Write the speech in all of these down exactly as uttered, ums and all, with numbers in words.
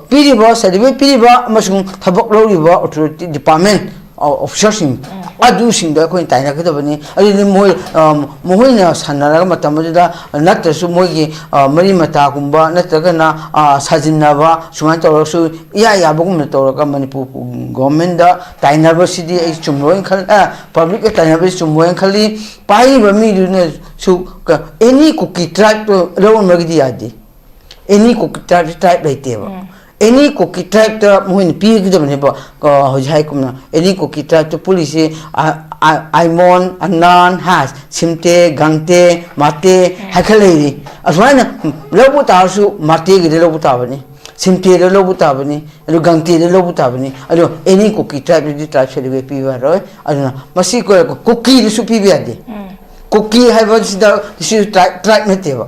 ꯄꯤꯔꯤꯕ, ꯁꯥꯔꯇꯤꯐꯤꯀꯦꯠ ꯄꯤꯔꯤꯕ ꯑꯃꯁꯨꯡ ꯊꯕꯛ ꯂꯧꯔꯤꯕ ꯑꯣꯊꯣꯔꯤꯇꯤ ꯗꯤꯄꯥꯔꯠꯃꯦꯟ ꯑꯣꯐꯤꯁꯔꯁꯤꯡ ꯑꯗꯨꯁꯤꯡꯗ ꯑꯩꯈꯣꯏꯅ ꯇꯥꯏꯅꯒꯗꯕꯅꯤ꯫ ꯑꯗꯨꯗꯤ ꯃꯣꯏ, ꯑ, ꯃꯈꯣꯏꯅ ꯁꯥꯟꯅꯔꯒ ꯃꯇꯝ ꯑꯗꯨꯗ ꯅꯠꯇ꯭ꯔꯁꯨ ꯃꯣꯏꯒꯤ, ꯑ, ꯃꯔꯤ ꯃꯇꯥꯒꯨꯝꯕ ꯅꯠꯇ꯭ꯔꯒꯅ, ꯑ, ꯁꯥꯖꯤꯟꯅꯕ ꯁꯨꯃꯥꯏꯅ ꯇꯧꯔꯒꯁꯨ ꯏꯌꯥ ꯌꯥꯕꯒꯨꯝꯅ ꯇꯧꯔꯒ ꯃꯅꯤꯄꯨꯔ ꯒꯣꯚꯔꯟꯃꯦꯟꯗ ꯇꯥꯏꯅꯕꯁꯤꯗꯤ ꯑꯩ ꯆꯨꯝꯃꯣꯏꯅ ꯈꯜ-, ꯑ, ꯄꯕ꯭ꯂꯤꯛꯀ ꯇꯥꯏꯅꯕꯁꯤ ꯆꯨꯝꯃꯣꯏꯅ ꯈꯜꯂꯤ꯫ ꯄꯥꯏꯔꯤꯕ ꯃꯤꯗꯨꯅꯁꯨ ꯀ-, ꯑꯦꯅꯤ ꯀꯨꯀꯤ ꯇ꯭ꯔꯥꯏꯕꯇꯣ ꯂꯧꯔꯝꯕꯒꯤꯗꯤ ꯌꯥꯗꯦ꯫ ꯑꯦꯅꯤ ꯀꯨꯀꯤ ꯇ꯭ꯔꯥꯏꯕ, ꯇ꯭ꯔꯥꯏꯕ ꯂꯩꯇꯦꯕ꯫ ꯑꯦꯅꯤ ꯀꯨꯀꯤ ꯇ꯭ꯔꯥꯏꯕꯇ ꯃꯈꯣꯏꯅ ꯄꯤꯒꯗꯕꯅꯦꯕ꯫ ꯑ, ꯍꯧꯖꯤꯛ ꯍꯥꯏꯒꯨꯝꯅ ꯑꯦꯅꯤ ꯀꯨꯀꯤ ꯇ꯭ꯔꯥꯏꯕꯇ ꯄꯨꯜꯂꯤꯁꯤ, ꯑ, ꯑ, ꯑꯥꯏꯃꯣꯟ, ꯑꯅꯥꯟ, ꯍꯥ, ꯁꯤꯝꯇꯦ, ꯒꯪꯇꯦ, ꯃꯥꯇꯦ ꯍꯥꯏꯈꯠ ꯂꯩꯔꯤ꯫ ꯑꯁꯨꯃꯥꯏꯅ ꯂꯧꯕ ꯇꯥꯔꯁꯨ ꯃꯥꯇꯦꯒꯤꯗ ꯂꯧꯕ ꯇꯥꯕꯅꯤ, ꯁꯤꯝꯇꯦꯗ ꯂꯧꯕ ꯇꯥꯕꯅꯤ, ꯑꯗꯨ ꯒꯪꯇꯦꯗ ꯂꯧꯕ ꯇꯥꯕꯅꯤ꯫ ꯑꯗꯣ ꯑꯦꯅꯤ ꯀꯨꯀꯤ ꯇ꯭ꯔꯥꯏꯕꯇꯗꯤ ꯇ꯭ꯔꯥꯏꯕ ꯁꯥꯔꯇꯤꯐꯤꯀꯦꯠ ꯄꯤꯕ ꯌꯥꯔꯣꯏ꯫ ꯑꯗꯨꯅ ꯃꯁꯤ ꯀꯨꯀꯤꯗꯁꯨ ꯄꯤꯕ ꯌꯥꯗꯦ꯫ ꯀꯨꯀꯤ ꯍꯥꯏꯕꯁꯤꯗ ꯁꯤ ꯇ꯭ꯔꯥꯏꯕ, ꯇ꯭ꯔꯥꯏꯕ ꯅꯠꯇꯦꯕ꯫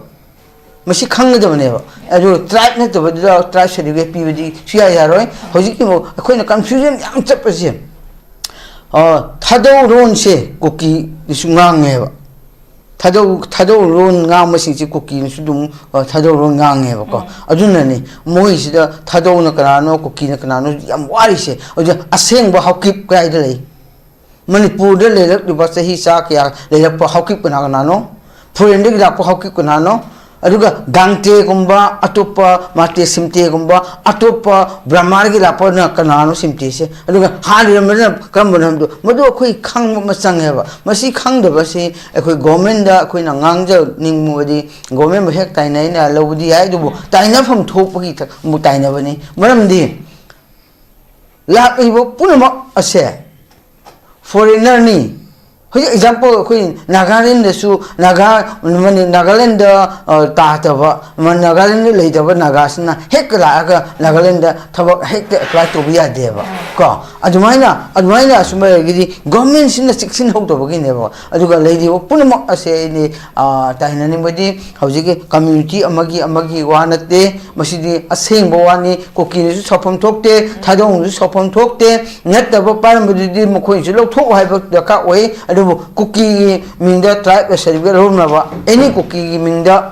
ꯃꯁꯤ ꯈꯪꯒꯗꯕꯅꯦꯕ꯫ ꯑꯗꯨ ꯇ꯭ꯔꯥꯏꯕ ꯅꯠꯇꯕꯗꯨꯗ ꯇ꯭ꯔꯥꯏꯕ ꯁꯥꯔꯇꯤꯐꯤꯀꯦꯠ ꯄꯤꯕꯗꯤ ꯁꯨꯌꯥ ꯌꯥꯔꯣꯏ꯫ ꯍꯧꯖꯤꯛꯀꯤ ꯑꯃꯨꯛ ꯑꯩꯈꯣꯏꯅ ꯀꯟꯐ꯭ꯌꯨꯖꯟ ꯌꯥꯝ ꯆꯠꯄꯁꯦ, ꯑ, ꯊꯥꯗꯧꯔꯣꯟꯁꯦ ꯀꯨꯀꯤꯗꯁꯨ ꯉꯥꯡꯉꯦꯕ꯫ ꯊꯥꯗꯧ, ꯊꯥꯗꯧꯔꯣꯟ ꯉꯥꯡꯕꯁꯤꯡꯁꯤ ꯀꯨꯀꯤꯅꯁꯨ ꯑꯗꯨꯝ, ꯑ, ꯊꯥꯗꯧꯔꯣꯟ ꯉꯥꯡꯉꯦꯕꯀꯣ꯫ ꯑꯗꯨꯅꯅꯤ ꯃꯣꯏꯁꯤꯗ ꯊꯥꯗꯧꯅ ꯀꯅꯥꯅꯣ, ꯀꯨꯀꯤꯅ ꯀꯅꯥꯅꯣ ꯌꯥꯝ ꯋꯥꯔꯤꯁꯦ꯫ ꯍꯧꯖꯤꯛ ꯑꯁꯦꯡꯕ ꯍꯥꯎꯀꯤꯞ ꯀꯗꯥꯏꯗ ꯂꯩ? ꯃꯅꯤꯄꯨꯔꯗ ꯂꯩꯔꯛꯂꯤꯕ ꯆꯍꯤ ꯆꯥ ꯀꯌꯥ ꯂꯩꯔꯛꯄ ꯍꯥꯎꯀꯤꯞ ꯀꯅꯥ ꯀꯅꯥꯅꯣ? ꯐꯣꯔꯦꯟꯗꯒꯤ ꯂꯥꯛꯄ ꯍꯥꯎꯀꯤꯞ ꯀꯅꯥꯅꯣ? ꯑꯗꯨꯒ ꯒꯥꯡꯇꯦꯒꯨꯝꯕ, ꯑꯇꯣꯞꯄ ꯃꯥꯇꯦ ꯁꯤꯝꯇꯦꯒꯨꯝꯕ, ꯑꯇꯣꯞꯄ ꯕ꯭ꯔꯍꯃꯥꯔꯒꯤ ꯂꯥꯛꯄꯅ ꯀꯅꯥꯅꯣ ꯁꯤꯝꯇꯦꯁꯦ? ꯑꯗꯨꯒ ꯍꯥꯟꯅ ꯂꯩꯔꯝꯕꯅ ꯀꯔꯝꯕꯅꯣ ꯍꯥꯏꯕꯗꯣ, ꯃꯗꯨ ꯑꯩꯈꯣꯏ ꯈꯪꯕ ꯑꯃ ꯆꯪꯉꯦꯕ꯫ ꯃꯁꯤ ꯈꯪꯗꯕꯁꯤ ꯑꯩꯈꯣꯏ ꯒꯣꯔꯃꯦꯟꯗ ꯑꯩꯈꯣꯏꯅ ꯉꯥꯡꯖꯅꯤꯡꯕꯗꯤ, ꯒꯣꯔꯃꯦꯟꯕꯨ ꯍꯦꯛ ꯇꯥꯏꯅꯩꯅ ꯂꯧꯕꯗꯤ ꯌꯥꯏ, ꯑꯗꯨꯕꯨ ꯇꯥꯏꯅꯐꯝ ꯊꯣꯛꯄꯒꯤ ꯊ-, ꯑꯃꯨꯛ ꯇꯥꯏꯅꯕꯅꯤ꯫ ꯃꯔꯝꯗꯤ ꯂꯥꯛꯂꯤꯕ ꯄꯨꯝꯅꯃꯛ ꯑꯁꯦ ꯐꯣꯔꯦꯟꯅꯔꯅꯤ꯫ ꯍꯧꯖꯤꯛ ꯑꯦꯛꯖꯥꯝꯄꯜ ꯑꯩꯈꯣꯏ ꯅꯥꯒꯥꯂꯦꯟꯗꯁꯨ ꯅꯥꯒꯥ, ꯃꯅꯤ-, ꯅꯥꯒꯥꯂꯦꯟꯗ, ꯑ, ꯇꯥꯗꯕ, ꯃ-, ꯅꯥꯒꯥꯂꯦꯟꯗ ꯂꯩꯇꯕ ꯅꯥꯒꯥꯁꯤꯅ ꯍꯦꯛꯇ ꯂꯥꯛꯑꯒ ꯅꯥꯒꯥꯂꯦꯟꯗ ꯊꯕꯛ ꯍꯦꯛꯇ ꯑꯦꯄ꯭ꯂꯥꯏ ꯇꯧꯕ ꯌꯥꯗꯦꯕ꯫ ꯀꯣ? ꯑꯗꯨꯃꯥꯏꯅ, ꯑꯗꯨꯃꯥꯏꯅ ꯑꯁꯨꯝ ꯑꯣꯏꯔꯒꯗꯤ ꯒꯣꯔꯃꯦꯟꯁꯤꯅ ꯆꯦꯛꯁꯤꯟꯍꯧꯗꯕꯒꯤꯅꯦꯕ꯫ ꯑꯗꯨꯒ ꯂꯩꯔꯤꯕ ꯄꯨꯝꯅꯃꯛ ꯑꯁꯦ ꯑꯩꯗꯤ, ꯑ, ꯇꯥꯏꯅꯅꯤꯡꯕꯗꯤ ꯍꯧꯖꯤꯛꯀꯤ ꯀꯝꯃ꯭ꯌꯨꯅꯤꯇꯤ ꯑꯃꯒꯤ, ꯑꯃꯒꯤ ꯋꯥ ꯅꯠꯇꯦ꯫ ꯃꯁꯤꯗꯤ ꯑꯁꯦꯡꯕ ꯋꯥꯅꯤ꯫ ꯀꯨꯀꯤꯅꯁꯨ ꯁꯥꯎꯐꯝ ꯊꯣꯛꯇꯦ, ꯊꯥꯗꯣꯡꯅꯁꯨ ꯁꯥꯎꯐꯝ ꯊꯣꯛꯇꯦ꯫ ꯅꯠꯇꯕ ꯄꯥꯏꯔꯝꯕꯗꯨꯗꯤ ꯃꯈꯣꯏꯅꯁꯨ ꯂꯧꯊꯣꯛꯎ ꯍꯥꯏꯕ ꯗꯔꯀꯥꯔ ꯑꯣꯏ꯫ ꯑꯗꯨꯕꯨ ꯀꯨꯀꯤꯒꯤ ꯃꯤꯡꯗ ꯇ꯭ꯔꯥꯏꯕ ꯁꯥꯔꯇꯤꯐꯤꯀꯦꯠ ꯂꯧꯅꯕ, ꯑꯦꯅꯤ ꯀꯨꯀꯤꯒꯤ ꯃꯤꯡꯗ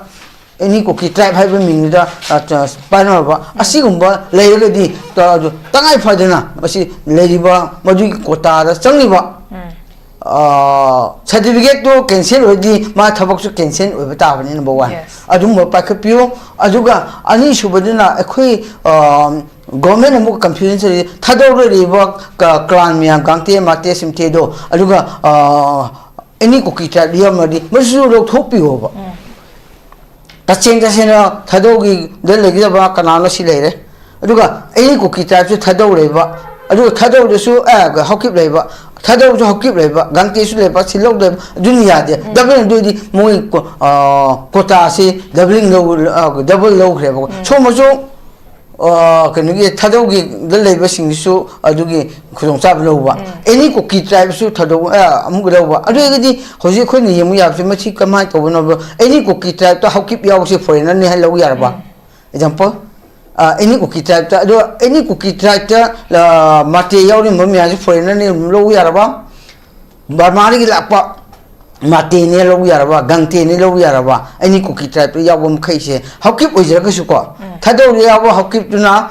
ꯑꯦꯅꯤ ꯀꯨꯀꯤ ꯇ꯭ꯔꯥꯏꯕ ꯍꯥꯏꯕ ꯃꯤꯡꯗꯨꯗ ꯄꯥꯏꯅꯔꯕ ꯑꯁꯤꯒꯨꯝꯕ ꯂꯩꯔꯒꯗꯤ, ꯇꯉꯥꯏ ꯐꯗꯅ ꯃꯁꯤ ꯂꯩꯔꯤꯕ ꯃꯗꯨꯒꯤ ꯀꯣꯇꯥꯗ ꯆꯪꯂꯤꯕ ꯁꯥꯔꯇꯤꯐꯤꯀꯦꯠꯇꯣ ꯀꯦꯟꯁꯦꯜ ꯑꯣꯏꯔꯗꯤ ꯃꯥ ꯊꯕꯛꯁꯨ ꯀꯦꯟꯁꯦꯜ ꯑꯣꯏꯕ ꯇꯥꯕꯅꯤ꯫ ꯅꯝꯕꯔ ꯋꯥꯟ, ꯑꯗꯨꯝꯕ ꯄꯥꯏꯈꯠꯄꯤꯌꯨ꯫ ꯑꯗꯨꯒ ꯑꯅꯤꯁꯨꯕꯗꯨꯅ ꯑꯩꯈꯣꯏ ꯒꯣꯔꯃꯦꯟ ꯑꯃꯨꯛ ꯀꯟꯐ꯭ꯌꯨꯖꯟ ꯆꯠꯂꯤ, ꯊꯥꯗꯣꯛꯂꯔꯤꯕ ꯀ꯭ꯂꯥꯟ ꯃꯌꯥꯝ, ꯒꯥꯡꯇꯦ, ꯃꯥꯇꯦ, ꯁꯤꯝꯇꯦꯗꯣ, ꯑꯗꯨꯒ ꯑꯦꯅꯤ ꯀꯨꯀꯤ ꯇ꯭ꯔꯥꯏꯕ ꯌꯥꯎꯔꯝꯃꯗꯤ ꯃꯁꯤꯁꯨ ꯂꯧꯊꯣꯛꯄꯤꯌꯣꯕ꯫ ꯇꯁꯦꯡ ꯇꯁꯦꯡꯅ ꯊꯥꯗꯧꯒꯤꯗ ꯂꯩꯒꯗꯕ ꯀꯅꯥꯅꯣ ꯁꯤ ꯂꯩꯔꯦ꯫ ꯑꯗꯨꯒ ꯑꯦꯅꯤ ꯀꯨꯀꯤ ꯇ꯭ꯔꯥꯏꯕꯁꯨ ꯊꯥꯗꯧ ꯂꯩꯕ, ꯑꯗꯨꯒ ꯊꯥꯗꯧꯗꯁꯨ ꯍꯧꯀꯤꯞ ꯂꯩꯕ, ꯊꯥꯗꯧꯁꯨ ꯍꯧꯀꯤꯞ ꯂꯩꯕ, ꯒꯥꯡꯇꯦꯁꯨ ꯂꯩꯕ, ꯁꯤꯜꯂꯧ ꯂꯩꯕ, ꯑꯗꯨꯅ ꯌꯥꯗꯦ꯫ ꯗꯕꯜ ꯑꯗꯨꯗꯤ ꯃꯣꯏ ꯀꯣꯇꯥꯁꯤ ꯗꯕꯂꯤꯡ ꯗꯕꯜ ꯂꯧꯈ꯭ꯔꯦꯕꯀꯣ꯫ ꯁꯣꯝꯕꯁꯨ ꯀꯩꯅꯣꯒꯤ ꯊꯥꯗꯧꯒꯤꯗ ꯂꯩꯕꯁꯤꯡꯁꯤꯁꯨ ꯑꯗꯨꯒꯤ ꯈꯨꯗꯣꯡꯆꯥꯕ ꯂꯧꯕ꯫ ꯑꯦꯅꯤ ꯀꯨꯀꯤ ꯇ꯭ꯔꯥꯏꯕꯁꯨ ꯊꯥꯗꯧ ꯑꯃꯨꯛ ꯂꯧꯕ꯫ ꯑꯗꯨ ꯑꯣꯏꯔꯒꯗꯤ ꯍꯧꯖꯤꯛ ꯑꯩꯈꯣꯏꯅ ꯌꯦꯡꯕ ꯌꯥꯕꯁꯦ ꯃꯁꯤ ꯀꯃꯥꯏꯅ ꯇꯧꯕꯅꯣ? ꯑꯦꯅꯤ ꯀꯨꯀꯤ ꯇ꯭ꯔꯥꯏꯕꯇ ꯍꯧꯀꯤꯞ ꯌꯥꯎꯕꯁꯦ ꯐꯣꯔꯦꯟꯅꯔꯅꯤ ꯍꯥꯏꯅ ꯂꯧ ꯌꯥꯔꯕ? ꯑꯦꯛꯖꯥꯝꯄꯜ, ꯑꯦꯅꯤ ꯀꯨꯀꯤ ꯇ꯭ꯔꯥꯏꯕꯇ, ꯑꯗꯣ ꯑꯦꯅꯤ ꯀꯨꯀꯤ ꯇ꯭ꯔꯥꯏꯕꯇ ꯃꯥꯇꯦ ꯌꯥꯎꯔꯤꯕ ꯃꯌꯥꯝꯁꯦ ꯐꯣꯔꯦꯟꯅꯔꯅꯤ ꯑꯗꯨꯝ ꯂꯧ ꯌꯥꯔꯕ? ꯕꯔꯃꯥꯗꯒꯤ ꯂꯥꯛꯄ ꯃꯥꯇꯦꯅꯦ ꯂꯧ ꯌꯥꯔꯕ, ꯒꯪꯇꯦꯅꯦ ꯂꯧ ꯌꯥꯔꯕ, ꯑꯦꯅꯤ ꯀꯨꯀꯤ ꯇ꯭ꯔꯥꯏꯕꯇ ꯌꯥꯎꯕ ꯃꯈꯩꯁꯦ ꯍꯧꯀꯤꯞ ꯑꯣꯏꯖꯔꯒꯁꯨꯀꯣ, ꯊꯥꯗꯧꯗ ꯌꯥꯎꯕ ꯍꯧꯀꯤꯞꯇꯨꯅ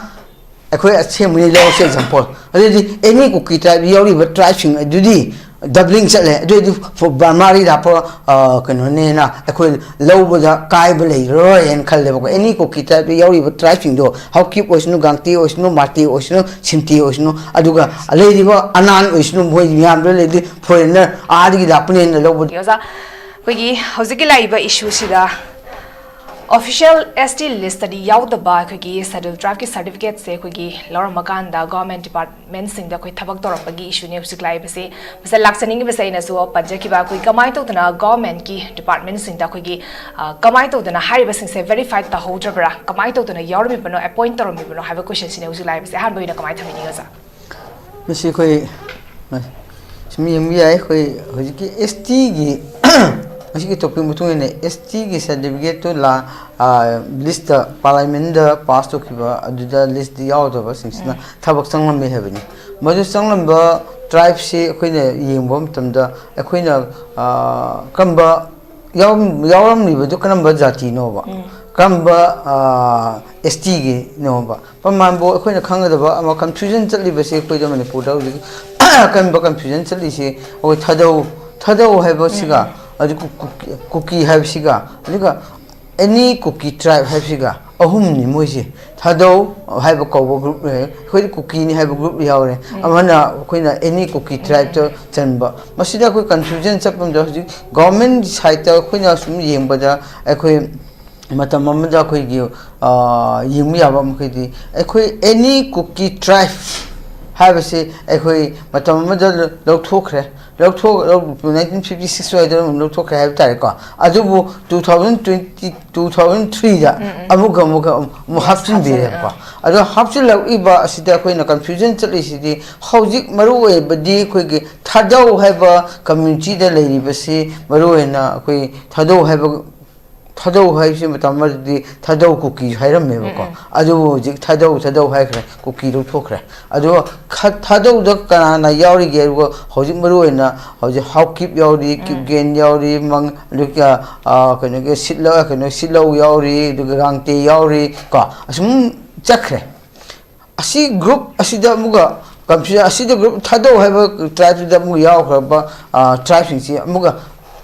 ꯑꯩꯈꯣꯏ ꯑꯁꯦꯡꯕꯅꯤ ꯂꯧꯔꯁꯦ ꯑꯦꯛꯖꯥꯝꯄꯜ꯫ ꯑꯗꯨꯗꯤ ꯑꯦꯅꯤ ꯀꯨꯀꯤ ꯇ꯭ꯔꯥꯏꯕ ꯌꯥꯎꯔꯤꯕ ꯇ꯭ꯔꯥꯏꯕꯁꯤꯡ ꯑꯗꯨꯗꯤ ꯗꯕ꯭ꯂꯤꯡ ꯆꯠꯂꯦ꯫ ꯑꯗꯨ ꯑꯣꯏꯔꯗꯤ ꯕꯔꯃꯥꯗꯒꯤ ꯂꯥꯛꯄ ꯀꯩꯅꯣꯅꯦꯅ ꯑꯩꯈꯣꯏ ꯂꯧꯕꯗ ꯀꯥꯏꯕ ꯂꯩꯔꯣꯏ ꯍꯥꯏꯅ ꯈꯜꯂꯦꯕꯀꯣ꯫ ꯑꯦꯅꯤ ꯀꯨꯀꯤ ꯇ꯭ꯔꯥꯏꯕꯇ ꯌꯥꯎꯔꯤꯕ ꯇ꯭ꯔꯥꯏꯕꯁꯤꯡꯗꯣ, ꯍꯧꯀꯤꯞ ꯑꯣꯏꯁꯅꯨ, ꯒꯥꯡꯇꯦ ꯑꯣꯏꯁꯅꯨ, ꯃꯥꯇꯦ ꯑꯣꯏꯁꯅꯨ, ꯁꯤꯝꯇꯦ ꯑꯣꯏꯁꯅꯨ, ꯑꯗꯨꯒ ꯂꯩꯔꯤꯕ ꯑꯅꯥꯟ ꯑꯣꯏꯁꯅꯨ, ꯃꯣꯏ ꯃꯌꯥꯝꯗꯨ ꯂꯩꯔꯗꯤ ꯐꯣꯔꯦꯟꯅꯔ ꯑꯥꯗꯒꯤ ꯂꯥꯛꯄꯅꯦꯅ ꯂꯧꯕꯗ ꯑꯣꯖꯥ, ꯑꯩꯈꯣꯏꯒꯤ ꯍꯧꯖꯤꯛꯀꯤ ꯂꯥꯛꯏꯕ ꯏꯁꯨꯁꯤꯗ ꯑꯣꯐꯤꯁꯤꯌꯦꯜ ꯑꯦꯁ ꯇꯤ ꯂꯤꯁꯇꯗꯤ ꯌꯥꯎꯗꯕ ꯑꯩꯈꯣꯏꯒꯤ ꯁꯦꯗ꯭ꯌꯨꯜ ꯇ꯭ꯔꯥꯏꯕꯀꯤ ꯁꯥꯔꯇꯤꯐꯤꯀꯦꯠꯁꯦ ꯑꯩꯈꯣꯏꯒꯤ ꯂꯧꯔꯝꯃꯀꯥꯟꯗ ꯒꯣꯔꯃꯦꯟ ꯗꯤꯄꯥꯔꯠꯃꯦꯟꯁꯤꯡꯗ ꯑꯩꯈꯣꯏ ꯊꯕꯛ ꯇꯧꯔꯝꯕꯒꯤ ꯏꯁꯨꯅꯦ ꯍꯧꯖꯤꯛ ꯂꯥꯛꯏꯕꯁꯦ꯫ ꯃꯁꯤꯗ ꯂꯥꯛꯆꯅꯤꯡꯉꯤꯕꯁꯦ ꯑꯩꯅꯁꯨ ꯄꯟꯖꯈꯤꯕ ꯑꯩꯈꯣꯏ ꯀꯃꯥꯏꯅ ꯇꯧꯗꯅ ꯒꯣꯔꯃꯦꯟꯒꯤ ꯗꯤꯄꯥꯔꯠꯃꯦꯟꯁꯤꯡꯗ ꯑꯩꯈꯣꯏꯒꯤ ꯀꯃꯥꯏꯅ ꯇꯧꯗꯅ ꯍꯥꯏꯔꯤꯕꯁꯤꯡꯁꯦ ꯚꯦꯔꯤꯐꯥꯏ ꯇꯧꯍꯧꯗ꯭ꯔꯕ꯭ꯔꯥ, ꯀꯃꯥꯏꯅ ꯇꯧꯗꯅ ꯌꯥꯎꯔꯝꯃꯤꯕꯅꯣ, ꯑꯦꯄꯣꯏꯟ ꯇꯧꯔꯝꯃꯤꯕꯅꯣ ꯍꯥꯏꯕ ꯀꯣꯏꯁꯟꯁꯤꯅꯦ ꯍꯧꯖꯤꯛ ꯂꯥꯛꯏꯕꯁꯦ꯫ ꯑꯍꯥꯟꯕ ꯑꯣꯏꯅ ꯀꯃꯥꯏꯅ ꯊꯝꯕꯤꯅꯤꯡꯉꯤ ꯑꯣꯖꯥ? ꯃꯁꯤ ꯑꯩꯈꯣꯏ ꯁꯨꯝ ꯌꯦꯡꯕ ꯌꯥꯏ꯫ ꯑꯩꯈꯣꯏ ꯍꯧꯖꯤꯛꯀꯤ ꯑꯦꯁ ꯇꯤꯒꯤ ꯃꯁꯤꯒꯤ ꯇꯣꯄꯤꯛ ꯃꯇꯨꯡ ꯏꯟꯅ ꯑꯦꯁ ꯇꯤꯒꯤ ꯁꯥꯔꯇꯤꯐꯤꯀꯦꯠꯇꯨ ꯂꯤꯁꯇ ꯄꯥꯔꯂꯥꯃꯦꯟꯗ ꯄꯥꯁ ꯇꯧꯈꯤꯕ ꯑꯗꯨꯗ ꯂꯤꯁꯇ ꯌꯥꯎꯗꯕꯁꯤꯡꯁꯤꯅ ꯊꯕꯛ ꯆꯪꯂꯝꯃꯤ ꯍꯥꯏꯕꯅꯤ꯫ ꯃꯗꯨ ꯆꯪꯂꯝꯕ ꯇ꯭ꯔꯥꯏꯕꯁꯤ ꯑꯩꯈꯣꯏꯅ ꯌꯦꯡꯕ ꯃꯇꯝꯗ ꯑꯩꯈꯣꯏꯅ ꯀꯔꯝꯕ ꯌꯥꯎꯔꯝ- ꯌꯥꯎꯔꯝꯂꯤꯕꯗꯨ ꯀꯔꯝꯕ ꯖꯥꯇꯤꯅꯣꯕ? ꯀꯔꯝꯕ ꯑꯦꯁ ꯇꯤꯒꯤꯅꯣꯕ? ꯄ꯭ꯔꯃꯥꯟꯕꯨ ꯑꯩꯈꯣꯏꯅ ꯈꯪꯒꯗꯕ ꯑꯃ, ꯀꯟꯐ꯭ꯌꯨꯖꯟ ꯆꯠꯂꯤꯕꯁꯤ ꯑꯩꯈꯣꯏꯗ ꯃꯅꯤꯄꯨꯔꯗ ꯍꯧꯖꯤꯛ ꯑꯀꯟꯕ ꯀꯟꯐ꯭ꯌꯨꯖꯟ ꯆꯠꯂꯤꯁꯤ ꯑꯩꯈꯣꯏ ꯊꯥꯗꯧ, ꯊꯥꯗꯧ ꯍꯥꯏꯕꯁꯤꯒ, ꯑꯗꯨ ꯀꯨ- ꯀꯨꯀꯤ, ꯀꯨꯀꯤ ꯍꯥꯏꯕꯁꯤꯒ, ꯑꯗꯨꯒ ꯑꯦꯅꯤ ꯀꯨꯀꯤ ꯇ꯭ꯔꯥꯏꯕ ꯍꯥꯏꯕꯁꯤꯒ ꯑꯍꯨꯝꯅꯤ ꯃꯣꯏꯁꯦ꯫ ꯊꯥꯗꯧ ꯍꯥꯏꯕ ꯀꯧꯕ ꯒ꯭ꯔꯨꯞ ꯂꯩ, ꯑꯩꯈꯣꯏꯗꯤ ꯀꯨꯀꯤꯅꯤ ꯍꯥꯏꯕ ꯒ꯭ꯔꯨꯞ ꯌꯥꯎꯔꯦ, ꯑꯃꯅ ꯑꯩꯈꯣꯏꯅ ꯑꯦꯅꯤ ꯀꯨꯀꯤ ꯇ꯭ꯔꯥꯏꯕꯇ ꯆꯟꯕ꯫ ꯃꯁꯤꯗ ꯑꯩꯈꯣꯏ ꯀꯟꯐ꯭ꯌꯨꯖꯟ ꯆꯠꯄ ꯑꯃꯗ, ꯍꯧꯖꯤꯛ ꯒꯣꯔꯃꯦꯟ ꯁꯥꯏꯠꯇ ꯑꯩꯈꯣꯏꯅ ꯁꯨꯝ ꯌꯦꯡꯕꯗ, ꯑꯩꯈꯣꯏ ꯃꯇꯝ ꯑꯃꯗ ꯑꯩꯈꯣꯏꯒꯤ, ꯑ, ꯌꯦꯡꯕ ꯌꯥꯕ ꯃꯈꯩꯗꯤ, ꯑꯩꯈꯣꯏ ꯑꯦꯅꯤ ꯀꯨꯀꯤ ꯇ꯭ꯔꯥꯏꯕ ꯍꯥꯏꯕꯁꯤ ꯑꯩꯈꯣꯏ ꯃꯇꯝ ꯑꯃꯗ ꯂꯧꯊꯣꯛꯈ꯭ꯔꯦ꯫ ꯂꯧꯊꯣꯛ- ꯂꯧ- ꯅꯥꯏꯟꯇꯤꯟ ꯐꯤꯐꯇꯤ ꯁꯤꯛꯁ ꯋꯥꯏꯗ ꯑꯗꯨꯝ ꯂꯧꯊꯣꯛꯈ꯭ꯔꯦ ꯍꯥꯏꯕ ꯇꯥꯔꯦꯀꯣ꯫ ꯑꯗꯨꯕꯨ two thousand twenty, two thousand ꯊ꯭ꯔꯤꯗ ꯑꯃꯨꯛꯀ, ꯑꯃꯨꯛꯀ ꯑꯃꯨꯛ ꯍꯥꯞꯆꯤꯟꯕꯤꯔꯦꯕꯀꯣ꯫ ꯑꯗꯣ ꯍꯥꯞꯆꯤꯜꯂꯛꯏꯕ ꯑꯁꯤꯗ ꯑꯩꯈꯣꯏꯅ ꯀꯟꯐ꯭ꯌꯨꯖꯟ ꯆꯠꯂꯤꯁꯤꯗꯤ, ꯍꯧꯖꯤꯛ ꯃꯔꯨ ꯑꯣꯏꯕꯗꯤ ꯑꯩꯈꯣꯏꯒꯤ ꯊꯥꯗꯧ ꯍꯥꯏꯕ ꯀꯝꯃ꯭ꯌꯨꯅꯤꯇꯤꯗ ꯂꯩꯔꯤꯕꯁꯤ, ꯃꯔꯨ ꯑꯣꯏꯅ ꯑꯩꯈꯣꯏ ꯊꯥꯗꯧ ꯍꯥꯏꯕ, ꯊꯥꯗꯧ ꯍꯥꯏꯕꯁꯤ ꯃꯇꯝ ꯑꯃꯗꯗꯤ ꯊꯥꯗꯧ ꯀꯨꯀꯤ ꯍꯥꯏꯔꯝꯃꯦꯕꯀꯣ꯫ ꯑꯗꯨꯕꯨ ꯍꯧꯖꯤꯛ ꯊꯥꯗꯧ, ꯊꯥꯗꯧ ꯍꯥꯏꯈ꯭ꯔꯦ, ꯀꯨꯀꯤ ꯂꯧꯊꯣꯛꯈ꯭ꯔꯦ꯫ ꯑꯗꯣ ꯈ- ꯊꯥꯗꯧꯗ ꯀꯅꯥꯅ ꯌꯥꯎꯔꯤꯒꯦ? ꯑꯗꯨꯒ ꯍꯧꯖꯤꯛ ꯃꯔꯨ ꯑꯣꯏꯅ ꯍꯧꯖꯤꯛ ꯍꯥꯎꯀꯤꯞ ꯌꯥꯎꯔꯤ, ꯀꯤꯞꯒꯦꯟ ꯌꯥꯎꯔꯤ, ꯃꯪ-, ꯑꯗꯨꯒ, ꯑ, ꯀꯩꯅꯣꯒꯤ ꯁꯤꯠꯂꯧ, ꯀꯩꯅꯣ ꯁꯤꯠꯂꯧ ꯌꯥꯎꯔꯤ, ꯑꯗꯨꯒ ꯒꯥꯡꯇꯦ ꯌꯥꯎꯔꯤ ꯀꯣ, ꯑꯁꯨꯝ ꯆꯠꯈ꯭ꯔꯦ꯫ ꯑꯁꯤ ꯒ꯭ꯔꯨꯞ ꯑꯁꯤꯗ ꯑꯃꯨꯛꯀ ꯀꯟꯐ꯭ꯌꯨꯖꯟ, ꯑꯁꯤꯗ ꯒ꯭ꯔꯨꯞ ꯊꯥꯗꯧ ꯍꯥꯏꯕ ꯇ꯭ꯔꯥꯏꯕꯇꯨꯗ ꯑꯃꯨꯛ ꯌꯥꯎꯈ꯭ꯔꯕ, ꯑ, ꯇ꯭ꯔꯥꯏꯕꯁꯤꯡꯁꯤ ꯑꯃꯨꯛꯀ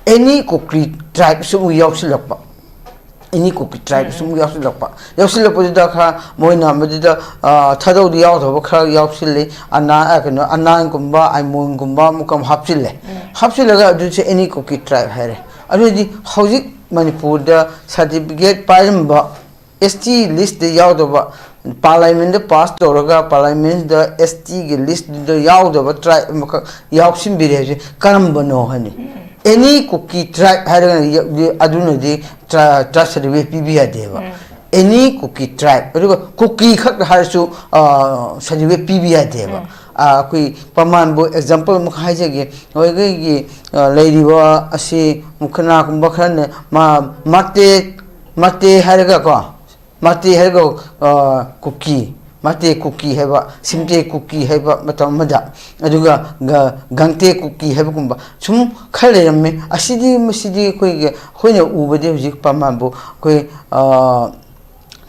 ꯑꯦꯅꯤ ꯀꯨꯀꯤ ꯇ꯭ꯔꯥꯏꯕꯁꯨ ꯑꯃꯨꯛ ꯌꯥꯎꯁꯤꯜꯂꯛꯄ꯫ ꯑꯦꯅꯤ ꯀꯨꯀꯤ ꯇ꯭ꯔꯥꯏꯕꯁꯨ ꯑꯃꯨꯛ ꯌꯥꯎꯁꯤꯜꯂꯛꯄ꯫ ꯌꯥꯎꯁꯤꯜꯂꯛꯄꯗꯨꯗ ꯈꯔ ꯃꯣꯏꯅ ꯃꯗꯨꯗ, ꯑ, ꯊꯥꯗꯧꯗ ꯌꯥꯎꯗꯕ ꯈꯔ ꯌꯥꯎꯁꯤꯜꯂꯤ꯫ ꯑꯅꯥ-, ꯑ, ꯀꯩꯅꯣ, ꯑꯅꯥꯟꯒꯨꯝꯕ, ꯑꯥꯏꯃꯣꯟꯒꯨꯝꯕ ꯑꯃꯨꯛꯀ ꯑꯃꯨꯛ ꯍꯥꯞꯆꯤꯜꯂꯦ꯫ ꯍꯥꯞꯆꯤꯜꯂꯒ ꯑꯗꯨꯁꯦ ꯑꯦꯅꯤ ꯀꯨꯀꯤ ꯇ꯭ꯔꯥꯏꯕ ꯍꯥꯏꯔꯦ꯫ ꯑꯗꯨꯗꯤ ꯍꯧꯖꯤꯛ ꯃꯅꯤꯄꯨꯔꯗ ꯁꯥꯔꯇꯤꯐꯤꯀꯦꯠ ꯄꯥꯏꯔꯝꯕ ꯑꯦꯁ ꯇꯤ ꯂꯤꯁꯇ ꯌꯥꯎꯗꯕ, ꯄꯥꯔꯂꯥꯃꯦꯟꯗ ꯄꯥꯁ ꯇꯧꯔꯒ ꯄꯥꯔꯂꯥꯃꯦꯟꯗ ꯑꯦꯁ ꯇꯤꯒꯤ ꯂꯤꯁꯇꯨꯗ ꯌꯥꯎꯗꯕ ꯇ꯭ꯔꯥꯏꯕ ꯑꯃꯈꯛ ꯌꯥꯎꯁꯤꯟꯕꯤꯔꯦ ꯍꯥꯏꯁꯦ ꯀꯔꯝꯕꯅꯣ ꯍꯥꯏꯅꯤ? ꯑꯦꯅꯤ ꯀꯨꯀꯤ ꯇ꯭ꯔꯥꯏꯕ ꯍꯥꯏꯔꯒꯅ ꯌ-, ꯌ-, ꯑꯗꯨꯅꯗꯤ ꯇ꯭ꯔꯥ-, ꯇ꯭ꯔꯥꯏꯕ ꯁꯥꯔꯇꯤꯐꯤꯀꯦꯠ ꯄꯤꯕ ꯌꯥꯗꯦꯕ꯫ ꯑꯦꯅꯤ ꯀꯨꯀꯤ ꯇ꯭ꯔꯥꯏꯕ, ꯑꯗꯨꯒ ꯀꯨꯀꯤ ꯈꯛ ꯍꯥꯏꯔꯁꯨ, ꯑ, ꯁꯥꯔꯇꯤꯐꯤꯀꯦꯠ ꯄꯤꯕ ꯌꯥꯗꯦꯕ꯫ ꯑ, ꯑꯩꯈꯣꯏ ꯄ꯭ꯔꯃꯥꯟꯕꯨ ꯑꯦꯛꯖꯥꯝꯄꯜ ꯑꯃꯈꯛ ꯍꯥꯏꯖꯒꯦ꯫ ꯑꯩꯈꯣꯏꯒꯤ, ꯑ, ꯂꯩꯔꯤꯕ ꯑꯁꯤ ꯀꯅꯥꯒꯨꯝꯕ ꯈꯔꯅ ꯃꯥ-, ꯃꯥꯇꯦ, ꯃꯥꯇꯦ ꯍꯥꯏꯔꯒꯀꯣ, ꯃꯥꯇꯦ ꯍꯥꯏꯔꯒ, ꯑ, ꯀꯨꯀꯤ, ꯃꯥꯇꯦ ꯀꯨꯀꯤ ꯍꯥꯏꯕ, ꯁꯤꯝꯇꯦ ꯀꯨꯀꯤ ꯍꯥꯏꯕ ꯃꯇꯝ ꯑꯃꯗ, ꯑꯗꯨꯒ ꯒ- ꯒꯪꯇꯦ ꯀꯨꯀꯤ ꯍꯥꯏꯕꯒꯨꯝꯕ ꯁꯨꯝ ꯈꯔ ꯂꯩꯔꯝꯃꯤ꯫ ꯑꯁꯤꯗꯤ, ꯃꯁꯤꯗꯤ ꯑꯩꯈꯣꯏꯒꯤ, ꯑꯩꯈꯣꯏꯅ ꯎꯕꯗꯤ ꯍꯧꯖꯤꯛ ꯄ꯭ꯔꯃꯥꯟꯕꯨ ꯑꯩꯈꯣꯏ, ꯑ,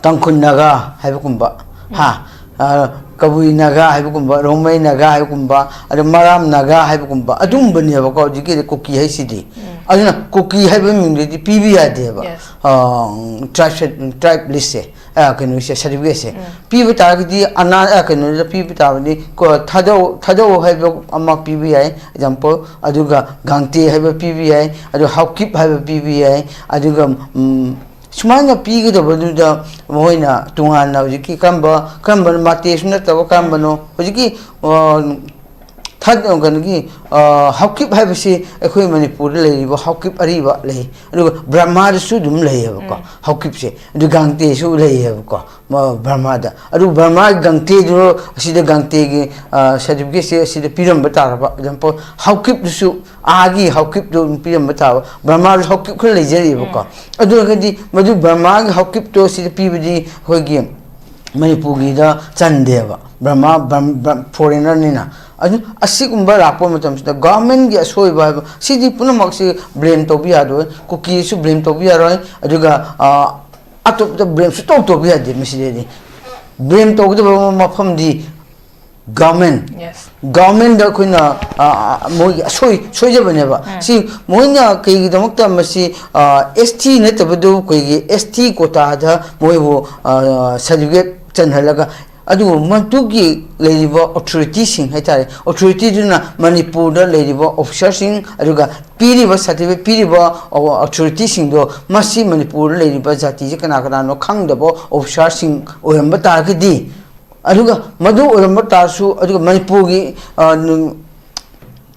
ꯇꯥꯡꯈꯨꯜ ꯅꯥꯒꯥ ꯍꯥꯏꯕꯒꯨꯝꯕ, ꯍꯥ, ꯑ, ꯀꯕꯨꯏ ꯅꯥꯒꯥ ꯍꯥꯏꯕꯒꯨꯝꯕ, ꯔꯣꯡꯃꯩ ꯅꯥꯒꯥ ꯍꯥꯏꯕꯒꯨꯝꯕ, ꯑꯗ ꯃꯔꯥꯝ ꯅꯥꯒꯥ ꯍꯥꯏꯕꯒꯨꯝꯕ ꯑꯗꯨꯝꯕꯅꯦꯕꯀꯣ ꯍꯧꯖꯤꯛꯀꯤ ꯀꯨꯀꯤ ꯍꯥꯏꯁꯤꯗꯤ꯫ ꯑꯗꯨꯅ ꯀꯨꯀꯤ ꯍꯥꯏꯕ ꯃꯤꯡꯗꯨꯗꯤ ꯄꯤꯕ ꯌꯥꯗꯦꯕ꯫ Yes. ꯑ, tribe, tribe list ꯁꯦ, ꯑ, ꯀꯩꯅꯣꯁꯦ, certificate ꯁꯦ ꯄꯤꯕ ꯇꯥꯔꯒꯗꯤ ꯑꯅꯥ, ꯑ, ꯀꯩꯅꯣꯗ ꯄꯤꯕ ꯇꯥꯕꯅꯤ꯫ ꯀꯣ, ꯊꯥꯗꯧ, ꯊꯥꯗꯧ ꯍꯥꯏꯕ ꯑꯃ ꯄꯤꯕ ꯌꯥꯏ, example꯫ ꯑꯗꯨꯒ ꯒꯥꯡꯇꯦ ꯍꯥꯏꯕ ꯄꯤꯕ ꯌꯥꯏ, ꯑꯗꯨꯒ ꯍꯥꯎꯀꯤꯞ ꯍꯥꯏꯕ ꯄꯤꯕ ꯌꯥꯏ, ꯑꯗꯨꯒ, ꯎꯝ, ꯁꯨꯃꯥꯏꯅ ꯄꯤꯒꯗꯕꯗꯨꯗ ꯃꯈꯣꯏꯅ ꯇꯣꯉꯥꯟꯅ ꯍꯧꯖꯤꯛꯀꯤ ꯀꯔꯝꯕ, ꯀꯔꯝꯕꯅꯣ, ꯃꯥꯇꯦꯁꯨ ꯅꯠꯇꯕ ꯀꯔꯝꯕꯅꯣ, ꯍꯧꯖꯤꯛꯀꯤ, ꯑ, ꯊꯥꯔꯠ, ꯀꯩꯅꯣꯒꯤ, ꯑ, ꯍꯥꯎꯀꯤꯞ ꯍꯥꯏꯕꯁꯤ ꯑꯩꯈꯣꯏ ꯃꯅꯤꯄꯨꯔꯗ ꯂꯩꯔꯤꯕ ꯍꯥꯎꯀꯤꯞ ꯑꯔꯤꯕ ꯂꯩ, ꯑꯗꯨꯒ ꯕ꯭ꯔꯍꯃꯥꯗꯁꯨ ꯑꯗꯨꯝ ꯂꯩꯌꯦꯕꯀꯣ ꯍꯥꯎꯀꯤꯞꯁꯦ, ꯑꯗꯨ ꯒꯥꯡꯇꯦꯁꯨ ꯂꯩꯌꯦꯕꯀꯣ, ꯃ-, ꯕ꯭ꯔꯍꯃꯥꯗ꯫ ꯑꯗꯨ ꯕ꯭ꯔꯍꯃꯥ ꯒꯥꯡꯇꯦꯗꯨ ꯑꯁꯤꯗ ꯒꯥꯡꯇꯦꯒꯤ, ꯑ, certificate ꯁꯦ ꯑꯁꯤꯗ ꯄꯤꯔꯝꯕ ꯇꯥꯔꯕ, example, ꯍꯥꯎꯀꯤꯞꯇꯨꯁꯨ ꯑꯥꯒꯤ ꯍꯥꯎꯀꯤꯞꯇꯨ ꯑꯗꯨꯝ ꯄꯤꯔꯝꯕ ꯇꯥꯕ, ꯕ꯭ꯔꯍꯃꯥꯗꯁꯨ ꯍꯥꯎꯀꯤꯞ ꯈꯔ ꯂꯩꯖꯔꯤꯕꯀꯣ꯫ ꯑꯗꯨ ꯑꯣꯏꯔꯒꯗꯤ ꯃꯗꯨ ꯕ꯭ꯔꯍꯃꯥꯒꯤ ꯍꯥꯎꯀꯤꯞꯇꯣ ꯑꯁꯤꯗ ꯄꯤꯕꯗꯤ ꯑꯩꯈꯣꯏꯒꯤ ꯃꯅꯤꯄꯨꯔꯒꯤꯗ ꯆꯟꯗꯦꯕ, ꯕ꯭ꯔꯍꯃꯥ, ꯕ꯭ꯔꯍꯃ, ꯕ꯭ꯔꯍꯃ, foreigner ꯅꯤꯅ꯫ ꯑꯗꯨ ꯑꯁꯤꯒꯨꯝꯕ ꯂꯥꯛꯄ ꯃꯇꯝꯁꯤꯗ government ꯀꯤ ꯑꯁꯣꯏꯕ ꯍꯥꯏꯕ ꯁꯤꯗꯤ ꯄꯨꯝꯅꯃꯛꯁꯤ blame ꯇꯧꯕ ꯌꯥꯔꯣꯏ, ꯀꯨꯀꯤꯁꯨ blame ꯇꯧꯕ ꯌꯥꯔꯣꯏ, ꯑꯗꯨꯒ, ꯑ, ꯑꯇꯣꯞꯄꯗ blame ꯁꯨꯇꯧ ꯇꯧꯕ ꯌꯥꯗꯦ꯫ ꯃꯁꯤꯗꯗꯤ blame ꯇꯧꯒꯗꯕ ꯃꯐꯝꯗꯤ government, Yes. government ꯗ ꯑꯩꯈꯣꯏꯅ, ꯑ, ꯑ, ꯃꯣꯏꯒꯤ ꯑꯁꯣꯏ, ꯁꯣꯏꯖꯕꯅꯦꯕ꯫ ꯁꯤ ꯃꯣꯏꯅ ꯀꯩꯒꯤꯗꯃꯛꯇ ꯃꯁꯤ, ꯑ, S T ꯅꯠꯇꯕꯗꯨ ꯑꯩꯈꯣꯏꯒꯤ S T quota ꯗ ꯃꯣꯏꯕꯨ, ꯑ, certificate ꯆꯟꯍꯜꯂꯒ, ꯑꯗꯨꯕꯨ ꯃꯗꯨꯒꯤ ꯂꯩꯔꯤꯕ authority ꯁꯤꯡ ꯍꯥꯏꯇꯥꯔꯦ, authority ꯗꯨꯅ ꯃꯅꯤꯄꯨꯔꯗ ꯂꯩꯔꯤꯕ officer ꯁꯤꯡ, ꯑꯗꯨꯒ ꯄꯤꯔꯤꯕ certificate ꯄꯤꯔꯤꯕ authority ꯁꯤꯡꯗꯣ ꯃꯁꯤ ꯃꯅꯤꯄꯨꯔꯗ ꯂꯩꯔꯤꯕ ꯖꯥꯇꯤꯁꯦ ꯀꯅꯥ ꯀꯅꯥꯅꯣ ꯈꯪꯗꯕ officer ꯁꯤꯡ ꯑꯣꯏꯔꯝꯕ ꯇꯥꯔꯒꯗꯤ, ꯑꯗꯨꯒ ꯃꯗꯨ ꯑꯣꯏꯔꯝꯕ ꯇꯥꯔꯁꯨ, ꯑꯗꯨꯒ ꯃꯅꯤꯄꯨꯔꯒꯤ, ꯑ, ꯅꯨ-,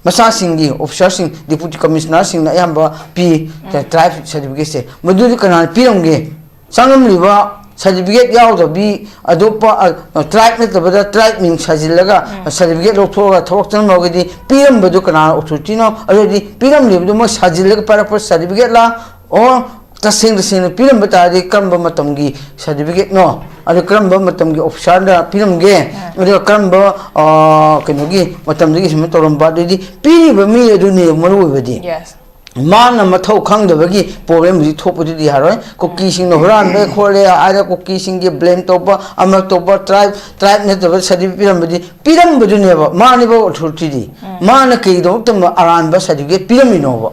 ꯃꯆꯥꯁꯤꯡꯒꯤ officer ꯁꯤꯡ, deputy commissioner ꯁꯤꯡꯅ ꯑꯌꯥꯝꯕ ꯄꯤ, tribe certificate ꯁꯦ꯫ ꯃꯗꯨꯗꯤ ꯀꯅꯥꯅ ꯄꯤꯔꯝꯒꯦ? ꯆꯪꯂꯝꯂꯤꯕ certificate ꯌꯥꯎꯗꯕꯤ, ꯑꯇꯣꯞꯄ, ꯑ, tribe ꯅꯠꯇꯕꯗ tribe ꯃꯤꯡ ꯁꯥꯖꯤꯜꯂꯒ certificate ꯂꯧꯊꯣꯛꯑꯒ ꯊꯕꯛ ꯆꯪꯂꯝꯃꯒꯗꯤ ꯄꯤꯔꯝꯕꯗꯨ ꯀꯅꯥ authority ꯅꯣ? ꯑꯗꯨꯗꯤ ꯄꯤꯔꯝꯂꯤꯕꯗꯨ ꯃꯣꯏ ꯁꯥꯖꯤꯜꯂꯒ ꯄꯥꯏꯔꯛꯄ certificate ꯂꯥ? Or ꯇꯁꯦꯡ ꯇꯁꯦꯡꯅ ꯄꯤꯔꯝꯕ ꯇꯥꯔꯗꯤ ꯀꯔꯝꯕ ꯃꯇꯝꯒꯤ ꯁꯥꯔꯇꯤꯐꯤꯀꯦꯠꯅꯣ, ꯑꯗꯨ ꯀꯔꯝꯕ ꯃꯇꯝꯒꯤ ꯑꯣꯐꯤꯁꯥꯔꯗ ꯄꯤꯔꯝꯒꯦ, ꯑꯗꯨꯒ ꯀꯔꯝꯕ, ꯑ, ꯀꯩꯅꯣꯒꯤ ꯃꯇꯝꯗꯒꯤ ꯁꯨꯃꯥꯏꯅ ꯇꯧꯔꯝꯕ, ꯑꯗꯨꯗꯤ ꯄꯤꯔꯤꯕ ꯃꯤ ꯑꯗꯨꯅꯦ ꯃꯔꯨ ꯑꯣꯏꯕꯗꯤ꯫ Yes. ꯃꯥꯅ ꯃꯊꯧ ꯈꯪꯗꯕꯒꯤ ꯄ꯭ꯔꯣꯕ꯭ꯂꯦꯝ ꯍꯧꯖꯤꯛ ꯊꯣꯛꯄꯗꯨꯗꯤ ꯌꯥꯔꯣꯏ꯫ ꯀꯨꯀꯤꯁꯤꯡꯅ ꯍꯨꯔꯥꯟꯕ ꯈꯣꯠꯂꯦ ꯍꯥꯏꯔ ꯀꯨꯀꯤꯁꯤꯡꯒꯤ ꯕ꯭ꯂꯦꯝ ꯇꯧꯕ, ꯑꯃ ꯇꯧꯕ, ꯇ꯭ꯔꯥꯏꯕ ꯇ꯭ꯔꯥꯏꯕ ꯅꯠꯇꯕ ꯁꯥꯔꯇꯤꯐꯤꯀꯦꯠ ꯄꯤꯔꯝꯕꯗꯤ, ꯄꯤꯔꯝꯕꯗꯨꯅꯦꯕ, ꯃꯥꯅꯦꯕ ꯑꯣꯊꯣꯔꯤꯇꯤꯗꯤ꯫ ꯃꯥꯅ ꯀꯩꯒꯤꯗꯃꯛꯇ ꯑꯔꯥꯟꯕ ꯁꯥꯔꯇꯤꯐꯤꯀꯦꯠ ꯄꯤꯔꯝꯃꯤꯅꯣꯕ?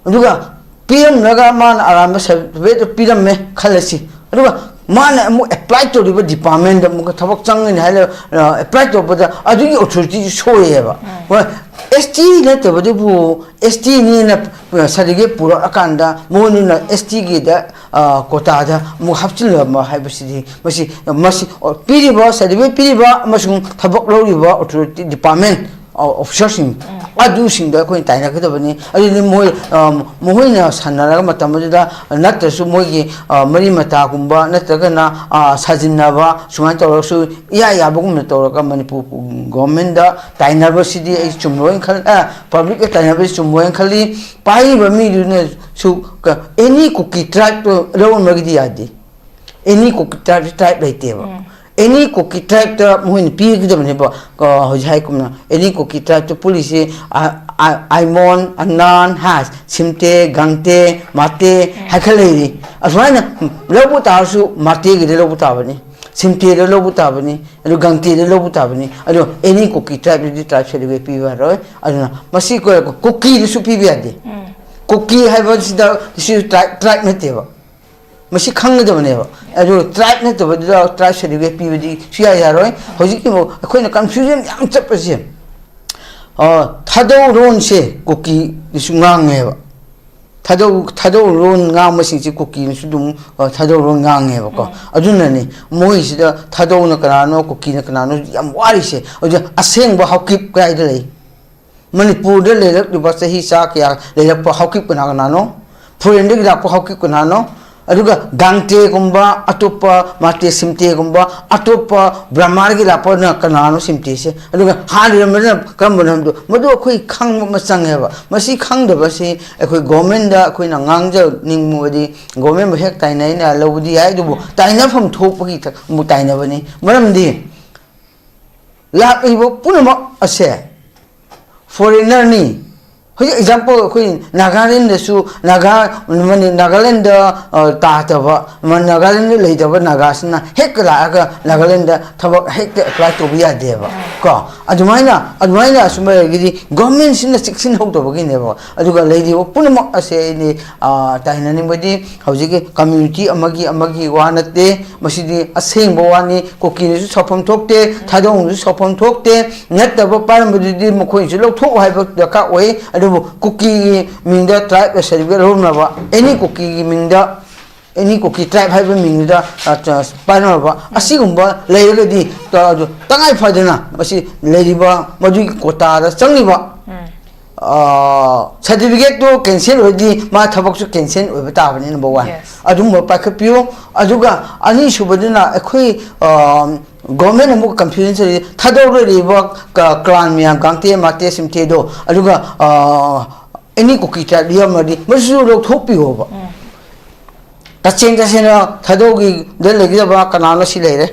ꯑꯗꯨꯒ ꯄꯤꯔꯝꯂꯒ ꯃꯥꯅ ꯑꯔꯥꯟꯕ ꯁꯥꯔꯇꯤꯐꯤꯀꯦꯠ ꯄꯤꯔꯝꯃꯦ ꯈꯜꯂꯁꯤ, ꯑꯗꯨꯒ ꯃꯥꯅ ꯑꯃꯨꯛ ꯑꯦꯄ꯭ꯂꯥꯏ ꯇꯧꯔꯤꯕ ꯗꯤꯄꯥꯔꯠꯃꯦꯟꯗ ꯑꯃꯨꯛꯀ ꯊꯕꯛ ꯆꯪꯒꯅꯤ ꯍꯥꯏꯅ ꯑꯦꯄ꯭ꯂꯥꯏ ꯇꯧꯕꯗ ꯑꯗꯨꯒꯤ ꯑꯣꯊꯣꯔꯤꯇꯤꯁꯨ ꯁꯣꯏꯌꯦꯕ꯫ ꯍꯣꯏ, ꯑꯦꯁ ꯇꯤ ꯅꯠꯇꯕꯗꯨꯕꯨ ꯑꯦꯁ ꯇꯤꯅꯤꯅ ꯁꯥꯔꯇꯤꯐꯤꯀꯦꯠ ꯄꯨꯔꯛꯑꯀꯥꯟꯗ ꯃꯣꯏꯅ ꯑꯦꯁ ꯇꯤꯒꯤꯗ ꯀꯣꯇꯥꯗ ꯑꯃꯨꯛ ꯍꯥꯞꯆꯤꯜꯂꯝꯕ ꯍꯥꯏꯕꯁꯤꯗꯤ ꯃꯁꯤ, ꯃꯁꯤ ꯄꯤꯔꯤꯕ, ꯁꯥꯔꯇꯤꯐꯤꯀꯦꯠ ꯄꯤꯔꯤꯕ ꯑꯃꯁꯨꯡ ꯊꯕꯛ ꯂꯧꯔꯤꯕ ꯑꯣꯊꯣꯔꯤꯇꯤ ꯗꯤꯄꯥꯔꯠꯃꯦꯟ ꯑꯣꯐꯤꯁꯔꯁꯤꯡ ꯑꯗꯨꯁꯤꯡꯗ ꯑꯩꯈꯣꯏꯅ ꯇꯥꯏꯅꯒꯗꯕꯅꯤ꯫ ꯑꯗꯨꯗꯤ ꯃꯣꯏ, ꯑ, ꯃꯈꯣꯏꯅ ꯁꯥꯟꯅꯔꯒ ꯃꯇꯝ ꯑꯗꯨꯗ ꯅꯠꯇ꯭ꯔꯁꯨ ꯃꯣꯏꯒꯤ, ꯑ, ꯃꯔꯤ ꯃꯇꯥꯒꯨꯝꯕ ꯅꯠꯇ꯭ꯔꯒꯅ, ꯑ, ꯁꯥꯖꯤꯟꯅꯕ ꯁꯨꯃꯥꯏꯅ ꯇꯧꯔꯒꯁꯨ ꯏꯌꯥ ꯌꯥꯕꯒꯨꯝꯅ ꯇꯧꯔꯒ ꯃꯅꯤꯄꯨꯔ ꯒꯣꯚꯔꯟꯃꯦꯟꯗ ꯇꯥꯏꯅꯕꯁꯤꯗꯤ ꯑꯩ ꯆꯨꯝꯃꯣꯏꯅ ꯈꯜ-, ꯑ, ꯄꯕ꯭ꯂꯤꯛꯀ ꯇꯥꯏꯅꯕꯁꯤ ꯆꯨꯝꯃꯣꯏꯅ ꯈꯜꯂꯤ꯫ ꯄꯥꯏꯔꯤꯕ ꯃꯤꯗꯨꯅꯁꯨ ꯀ-, ꯑꯦꯅꯤ ꯀꯨꯀꯤ ꯇ꯭ꯔꯥꯏꯕꯇꯣ ꯂꯧꯔꯝꯃꯒꯗꯤ ꯌꯥꯗꯦ꯫ ꯑꯦꯅꯤ ꯀꯨꯀꯤ ꯇ꯭ꯔꯥꯏꯕ, ꯇ꯭ꯔꯥꯏꯕ ꯂꯩꯇꯦꯕ꯫ ꯑꯦꯅꯤ ꯀꯨꯀꯤ ꯇ꯭ꯔꯥꯏꯕꯇ ꯃꯈꯣꯏꯅ ꯄꯤꯒꯗꯕꯅꯦꯕ꯫ ꯀ-, ꯍꯧꯖꯤꯛ ꯍꯥꯏꯒꯨꯝꯅ ꯑꯦꯅꯤ ꯀꯨꯀꯤ ꯇ꯭ꯔꯥꯏꯕꯇ ꯄꯨꯜꯂꯤꯁꯦ, ꯑ-, ꯑ-, ꯑꯥꯏꯃꯣꯟ, ꯑꯅꯥꯟ, ꯍꯥ, ꯁꯤꯝꯇꯦ, ꯒꯪꯇꯦ, ꯃꯥꯇꯦ ꯍꯥꯏꯈꯠ ꯂꯩꯔꯤ꯫ ꯑꯁꯨꯃꯥꯏꯅ ꯂꯧꯕ ꯇꯥꯔꯁꯨ ꯃꯥꯇꯦꯒꯤꯗ ꯂꯧꯕ ꯇꯥꯕꯅꯤ, ꯁꯤꯝꯇꯦꯗ ꯂꯧꯕ ꯇꯥꯕꯅꯤ, ꯑꯗꯨ ꯒꯪꯇꯦꯗ ꯂꯧꯕ ꯇꯥꯕꯅꯤ꯫ ꯑꯗꯣ ꯑꯦꯅꯤ ꯀꯨꯀꯤ ꯇ꯭ꯔꯥꯏꯕꯇꯗꯤ ꯇ꯭ꯔꯥꯏꯕ ꯁꯥꯔꯇꯤꯐꯤꯀꯦꯠ ꯄꯤꯕ ꯌꯥꯔꯣꯏ꯫ ꯑꯗꯨꯅ ꯃꯁꯤ ꯀ-, ꯀꯨꯀꯤꯗꯁꯨ ꯄꯤꯕ ꯌꯥꯗꯦ꯫ ꯀꯨꯀꯤ ꯍꯥꯏꯕꯁꯤꯗ ꯁꯤ ꯇ꯭ꯔꯥꯏꯕ, ꯇ꯭ꯔꯥꯏꯕ ꯅꯠꯇꯦꯕ꯫ ꯃꯁꯤ ꯈꯪꯒꯗꯕꯅꯦꯕ꯫ ꯑꯗꯨ ꯇ꯭ꯔꯥꯏꯕ ꯅꯠꯇꯕꯗꯨꯗ ꯇ꯭ꯔꯥꯏꯕ ꯁꯥꯔꯇꯤꯐꯤꯀꯦꯠ ꯄꯤꯕꯗꯤ ꯁꯨꯌꯥ ꯌꯥꯔꯣꯏ꯫ ꯍꯧꯖꯤꯛꯀꯤ ꯑꯃꯨꯛ ꯑꯩꯈꯣꯏꯅ ꯀꯟꯐ꯭ꯌꯨꯖꯟ ꯌꯥꯝ ꯆꯠꯄꯁꯦ, ꯑ, ꯊꯥꯗꯧꯔꯣꯟꯁꯦ ꯀꯨꯀꯤꯗꯁꯨ ꯉꯥꯡꯉꯦꯕ꯫ ꯊꯥꯗꯧ, ꯊꯥꯗꯧꯔꯣꯟ ꯉꯥꯡꯕꯁꯤꯡꯁꯦ ꯀꯨꯀꯤꯅꯁꯨ ꯑꯗꯨꯝ, ꯑ, ꯊꯥꯗꯧꯔꯣꯟ ꯉꯥꯡꯉꯦꯕꯀꯣ꯫ ꯑꯗꯨꯅꯅꯦ ꯃꯣꯏꯁꯤꯗ ꯊꯥꯗꯧꯅ ꯀꯅꯥꯅꯣ, ꯀꯨꯀꯤꯅ ꯀꯅꯥꯅꯣ ꯌꯥꯝ ꯋꯥꯔꯤꯁꯦ꯫ ꯍꯧꯖꯤꯛ ꯑꯁꯦꯡꯕ ꯍꯥꯎꯀꯤꯞ ꯀꯗꯥꯏꯗ ꯂꯩ? ꯃꯅꯤꯄꯨꯔꯗ ꯂꯩꯔꯛꯂꯤꯕ ꯆꯍꯤ ꯆꯥ ꯀꯌꯥ ꯂꯩꯔꯛꯄ ꯍꯥꯎꯀꯤꯞ ꯀꯅꯥ ꯀꯅꯥꯅꯣ? ꯐꯣꯔꯦꯟꯗꯒꯤ ꯂꯥꯛꯄ ꯍꯥꯎꯀꯤꯞ ꯀꯅꯥꯅꯣ? ꯑꯗꯨꯒ ꯒꯥꯡꯇꯦꯒꯨꯝꯕ, ꯑꯇꯣꯞꯄ ꯃꯥꯇꯦ ꯁꯤꯝꯇꯦꯒꯨꯝꯕ, ꯑꯇꯣꯞꯄ ꯕ꯭ꯔꯍꯃꯥꯗꯒꯤ ꯂꯥꯛꯄꯅ ꯀꯅꯥꯅꯣ ꯁꯤꯝꯇꯦꯁꯦ? ꯑꯗꯨꯒ ꯍꯥꯟꯅ ꯂꯩꯔꯝꯕꯅ ꯀꯔꯝꯕꯅꯣ ꯍꯥꯏꯕꯗꯣ, ꯃꯗꯨ ꯑꯩꯈꯣꯏ ꯈꯪꯕ ꯑꯃ ꯆꯪꯉꯦꯕ꯫ ꯃꯁꯤ ꯈꯪꯗꯕꯁꯤ ꯑꯩꯈꯣꯏ ꯒꯣꯔꯃꯦꯟꯗ ꯑꯩꯈꯣꯏꯅ ꯉꯥꯡꯖꯅꯤꯡꯕꯗꯤ, ꯒꯣꯔꯃꯦꯟꯕꯨ ꯍꯦꯛ ꯇꯥꯏꯅꯩꯅ ꯂꯧꯕꯗꯤ ꯌꯥꯏ, ꯑꯗꯨꯕꯨ ꯇꯥꯏꯅꯐꯝ ꯊꯣꯛꯄꯒꯤ ꯊ-, ꯑꯃꯨꯛ ꯇꯥꯏꯅꯕꯅꯤ꯫ ꯃꯔꯝꯗꯤ ꯂꯥꯛꯂꯤꯕ ꯄꯨꯝꯅꯃꯛ ꯑꯁꯦ ꯐꯣꯔꯦꯟꯅꯔꯅꯤ꯫ ꯍꯧꯖꯤꯛ ꯑꯦꯛꯖꯥꯝꯄꯜ, ꯑꯩꯈꯣꯏ ꯅꯥꯒꯥꯂꯦꯟꯗꯁꯨ, ꯅꯥꯒꯥ, ꯃꯅꯤ-, ꯅꯥꯒꯥꯂꯦꯟꯗ, ꯑ, ꯇꯥꯗꯕ, ꯃ-, ꯅꯥꯒꯥꯂꯦꯟꯗ ꯂꯩꯇꯕ ꯅꯥꯒꯥꯁꯤꯅ ꯍꯦꯛꯇ ꯂꯥꯛꯑꯒ ꯅꯥꯒꯥꯂꯦꯟꯗ ꯊꯕꯛ ꯍꯦꯛꯇ ꯑꯦꯄ꯭ꯂꯥꯏ ꯇꯧꯕ ꯌꯥꯗꯦꯕ꯫ ꯀꯣ, ꯑꯗꯨꯃꯥꯏꯅ, ꯑꯗꯨꯃꯥꯏꯅ ꯑꯁꯨꯝ ꯂꯩꯔꯒꯗꯤ ꯒꯣꯔꯃꯦꯟꯁꯤꯅ ꯆꯦꯛꯁꯤꯟꯍꯧꯗꯕꯒꯤꯅꯦꯕ꯫ ꯑꯗꯨꯒ ꯂꯩꯔꯤꯕ ꯄꯨꯝꯅꯃꯛ ꯑꯁꯦ ꯑꯩꯗꯤ, ꯑ, ꯇꯥꯏꯅꯅꯤꯡꯕꯗꯤ ꯍꯧꯖꯤꯛꯀꯤ ꯀꯝꯃ꯭ꯌꯨꯅꯤꯇꯤ ꯑꯃꯒꯤ, ꯑꯃꯒꯤ ꯋꯥ ꯅꯠꯇꯦ꯫ ꯃꯁꯤꯗꯤ ꯑꯁꯦꯡꯕ ꯋꯥꯅꯤ꯫ ꯀꯨꯀꯤꯅꯁꯨ ꯁꯥꯎꯐꯝ ꯊꯣꯛꯇꯦ, ꯊꯥꯗꯣꯡꯅꯁꯨ ꯁꯥꯎꯐꯝ ꯊꯣꯛꯇꯦ꯫ ꯅꯠꯇꯕ ꯄꯥꯏꯔꯝꯕꯗꯨꯗꯤ ꯃꯈꯣꯏꯅꯁꯨ ꯂꯧꯊꯣꯛꯎ ꯍꯥꯏꯕ ꯗꯔꯀꯥꯔ ꯑꯣꯏ꯫ ꯑꯗꯨꯕꯨ ꯀꯨꯀꯤꯒꯤ ꯃꯤꯡꯗ ꯇ꯭ꯔꯥꯏꯕ ꯁꯥꯔꯇꯤꯐꯤꯀꯦꯠ ꯂꯧꯔꯝꯅꯕ, ꯑꯦꯅꯤ ꯀꯨꯀꯤꯒꯤ ꯃꯤꯡꯗ, ꯑꯦꯅꯤ ꯀꯨꯀꯤ ꯇ꯭ꯔꯥꯏꯕ ꯍꯥꯏꯕ ꯃꯤꯡꯗꯨꯗ, ꯑ, ꯆ-, ꯄꯥꯏꯔꯝꯅꯕ ꯑꯁꯤꯒꯨꯝꯕ ꯂꯩꯔꯒꯗꯤ, ꯑ, ꯑꯗꯨ ꯇꯉꯥꯏ ꯐꯗꯅ ꯃꯁꯤ ꯂꯩꯔꯤꯕ ꯃꯗꯨꯒꯤ ꯀꯣꯇꯥꯗ ꯆꯪꯂꯤꯕ ꯁꯥꯔꯇꯤꯐꯤꯀꯦꯠꯇꯣ ꯀꯦꯟꯁꯦꯜ ꯑꯣꯏꯔꯗꯤ ꯃꯥ ꯊꯕꯛꯁꯨ ꯀꯦꯟꯁꯦꯜ ꯑꯣꯏꯕ ꯇꯥꯕꯅꯤ, ꯅꯝꯕꯔ ꯋꯥꯟ꯫ Yes. ꯑꯗꯨꯝꯕ ꯄꯥꯏꯈꯠꯄꯤꯌꯨ꯫ ꯑꯗꯨꯒ ꯑꯅꯤꯁꯨꯕꯗꯨꯅ ꯑꯩꯈꯣꯏ, ꯑ, ꯒꯣꯔꯃꯦꯟ ꯑꯃꯨꯛ ꯀꯟꯐ꯭ꯌꯨꯖꯟ ꯆꯠꯂꯤ, ꯊꯥꯗꯣꯛꯂꯣꯏꯔꯤꯕ ꯀ-, ꯀ꯭ꯂꯥꯟ ꯃꯌꯥꯝ, ꯀꯥꯡꯇꯦ, ꯃꯥꯇꯦ, ꯁꯤꯝꯇꯦꯗꯣ, ꯑꯗꯨꯒ, ꯑ, ꯑꯦꯅꯤ ꯀꯨꯀꯤ ꯇ꯭ꯔꯥꯏꯕ ꯌꯥꯎꯔꯝꯃꯗꯤ ꯃꯁꯤꯁꯨ ꯂꯧꯊꯣꯛꯄꯤꯌꯣꯕ꯫ ꯇꯁꯦꯡ ꯇꯁꯦꯡꯅ ꯊꯥꯗꯧꯒꯤꯗ ꯂꯩꯒꯗꯕ ꯀꯅꯥꯅꯣ ꯁꯤ ꯂꯩꯔꯦ꯫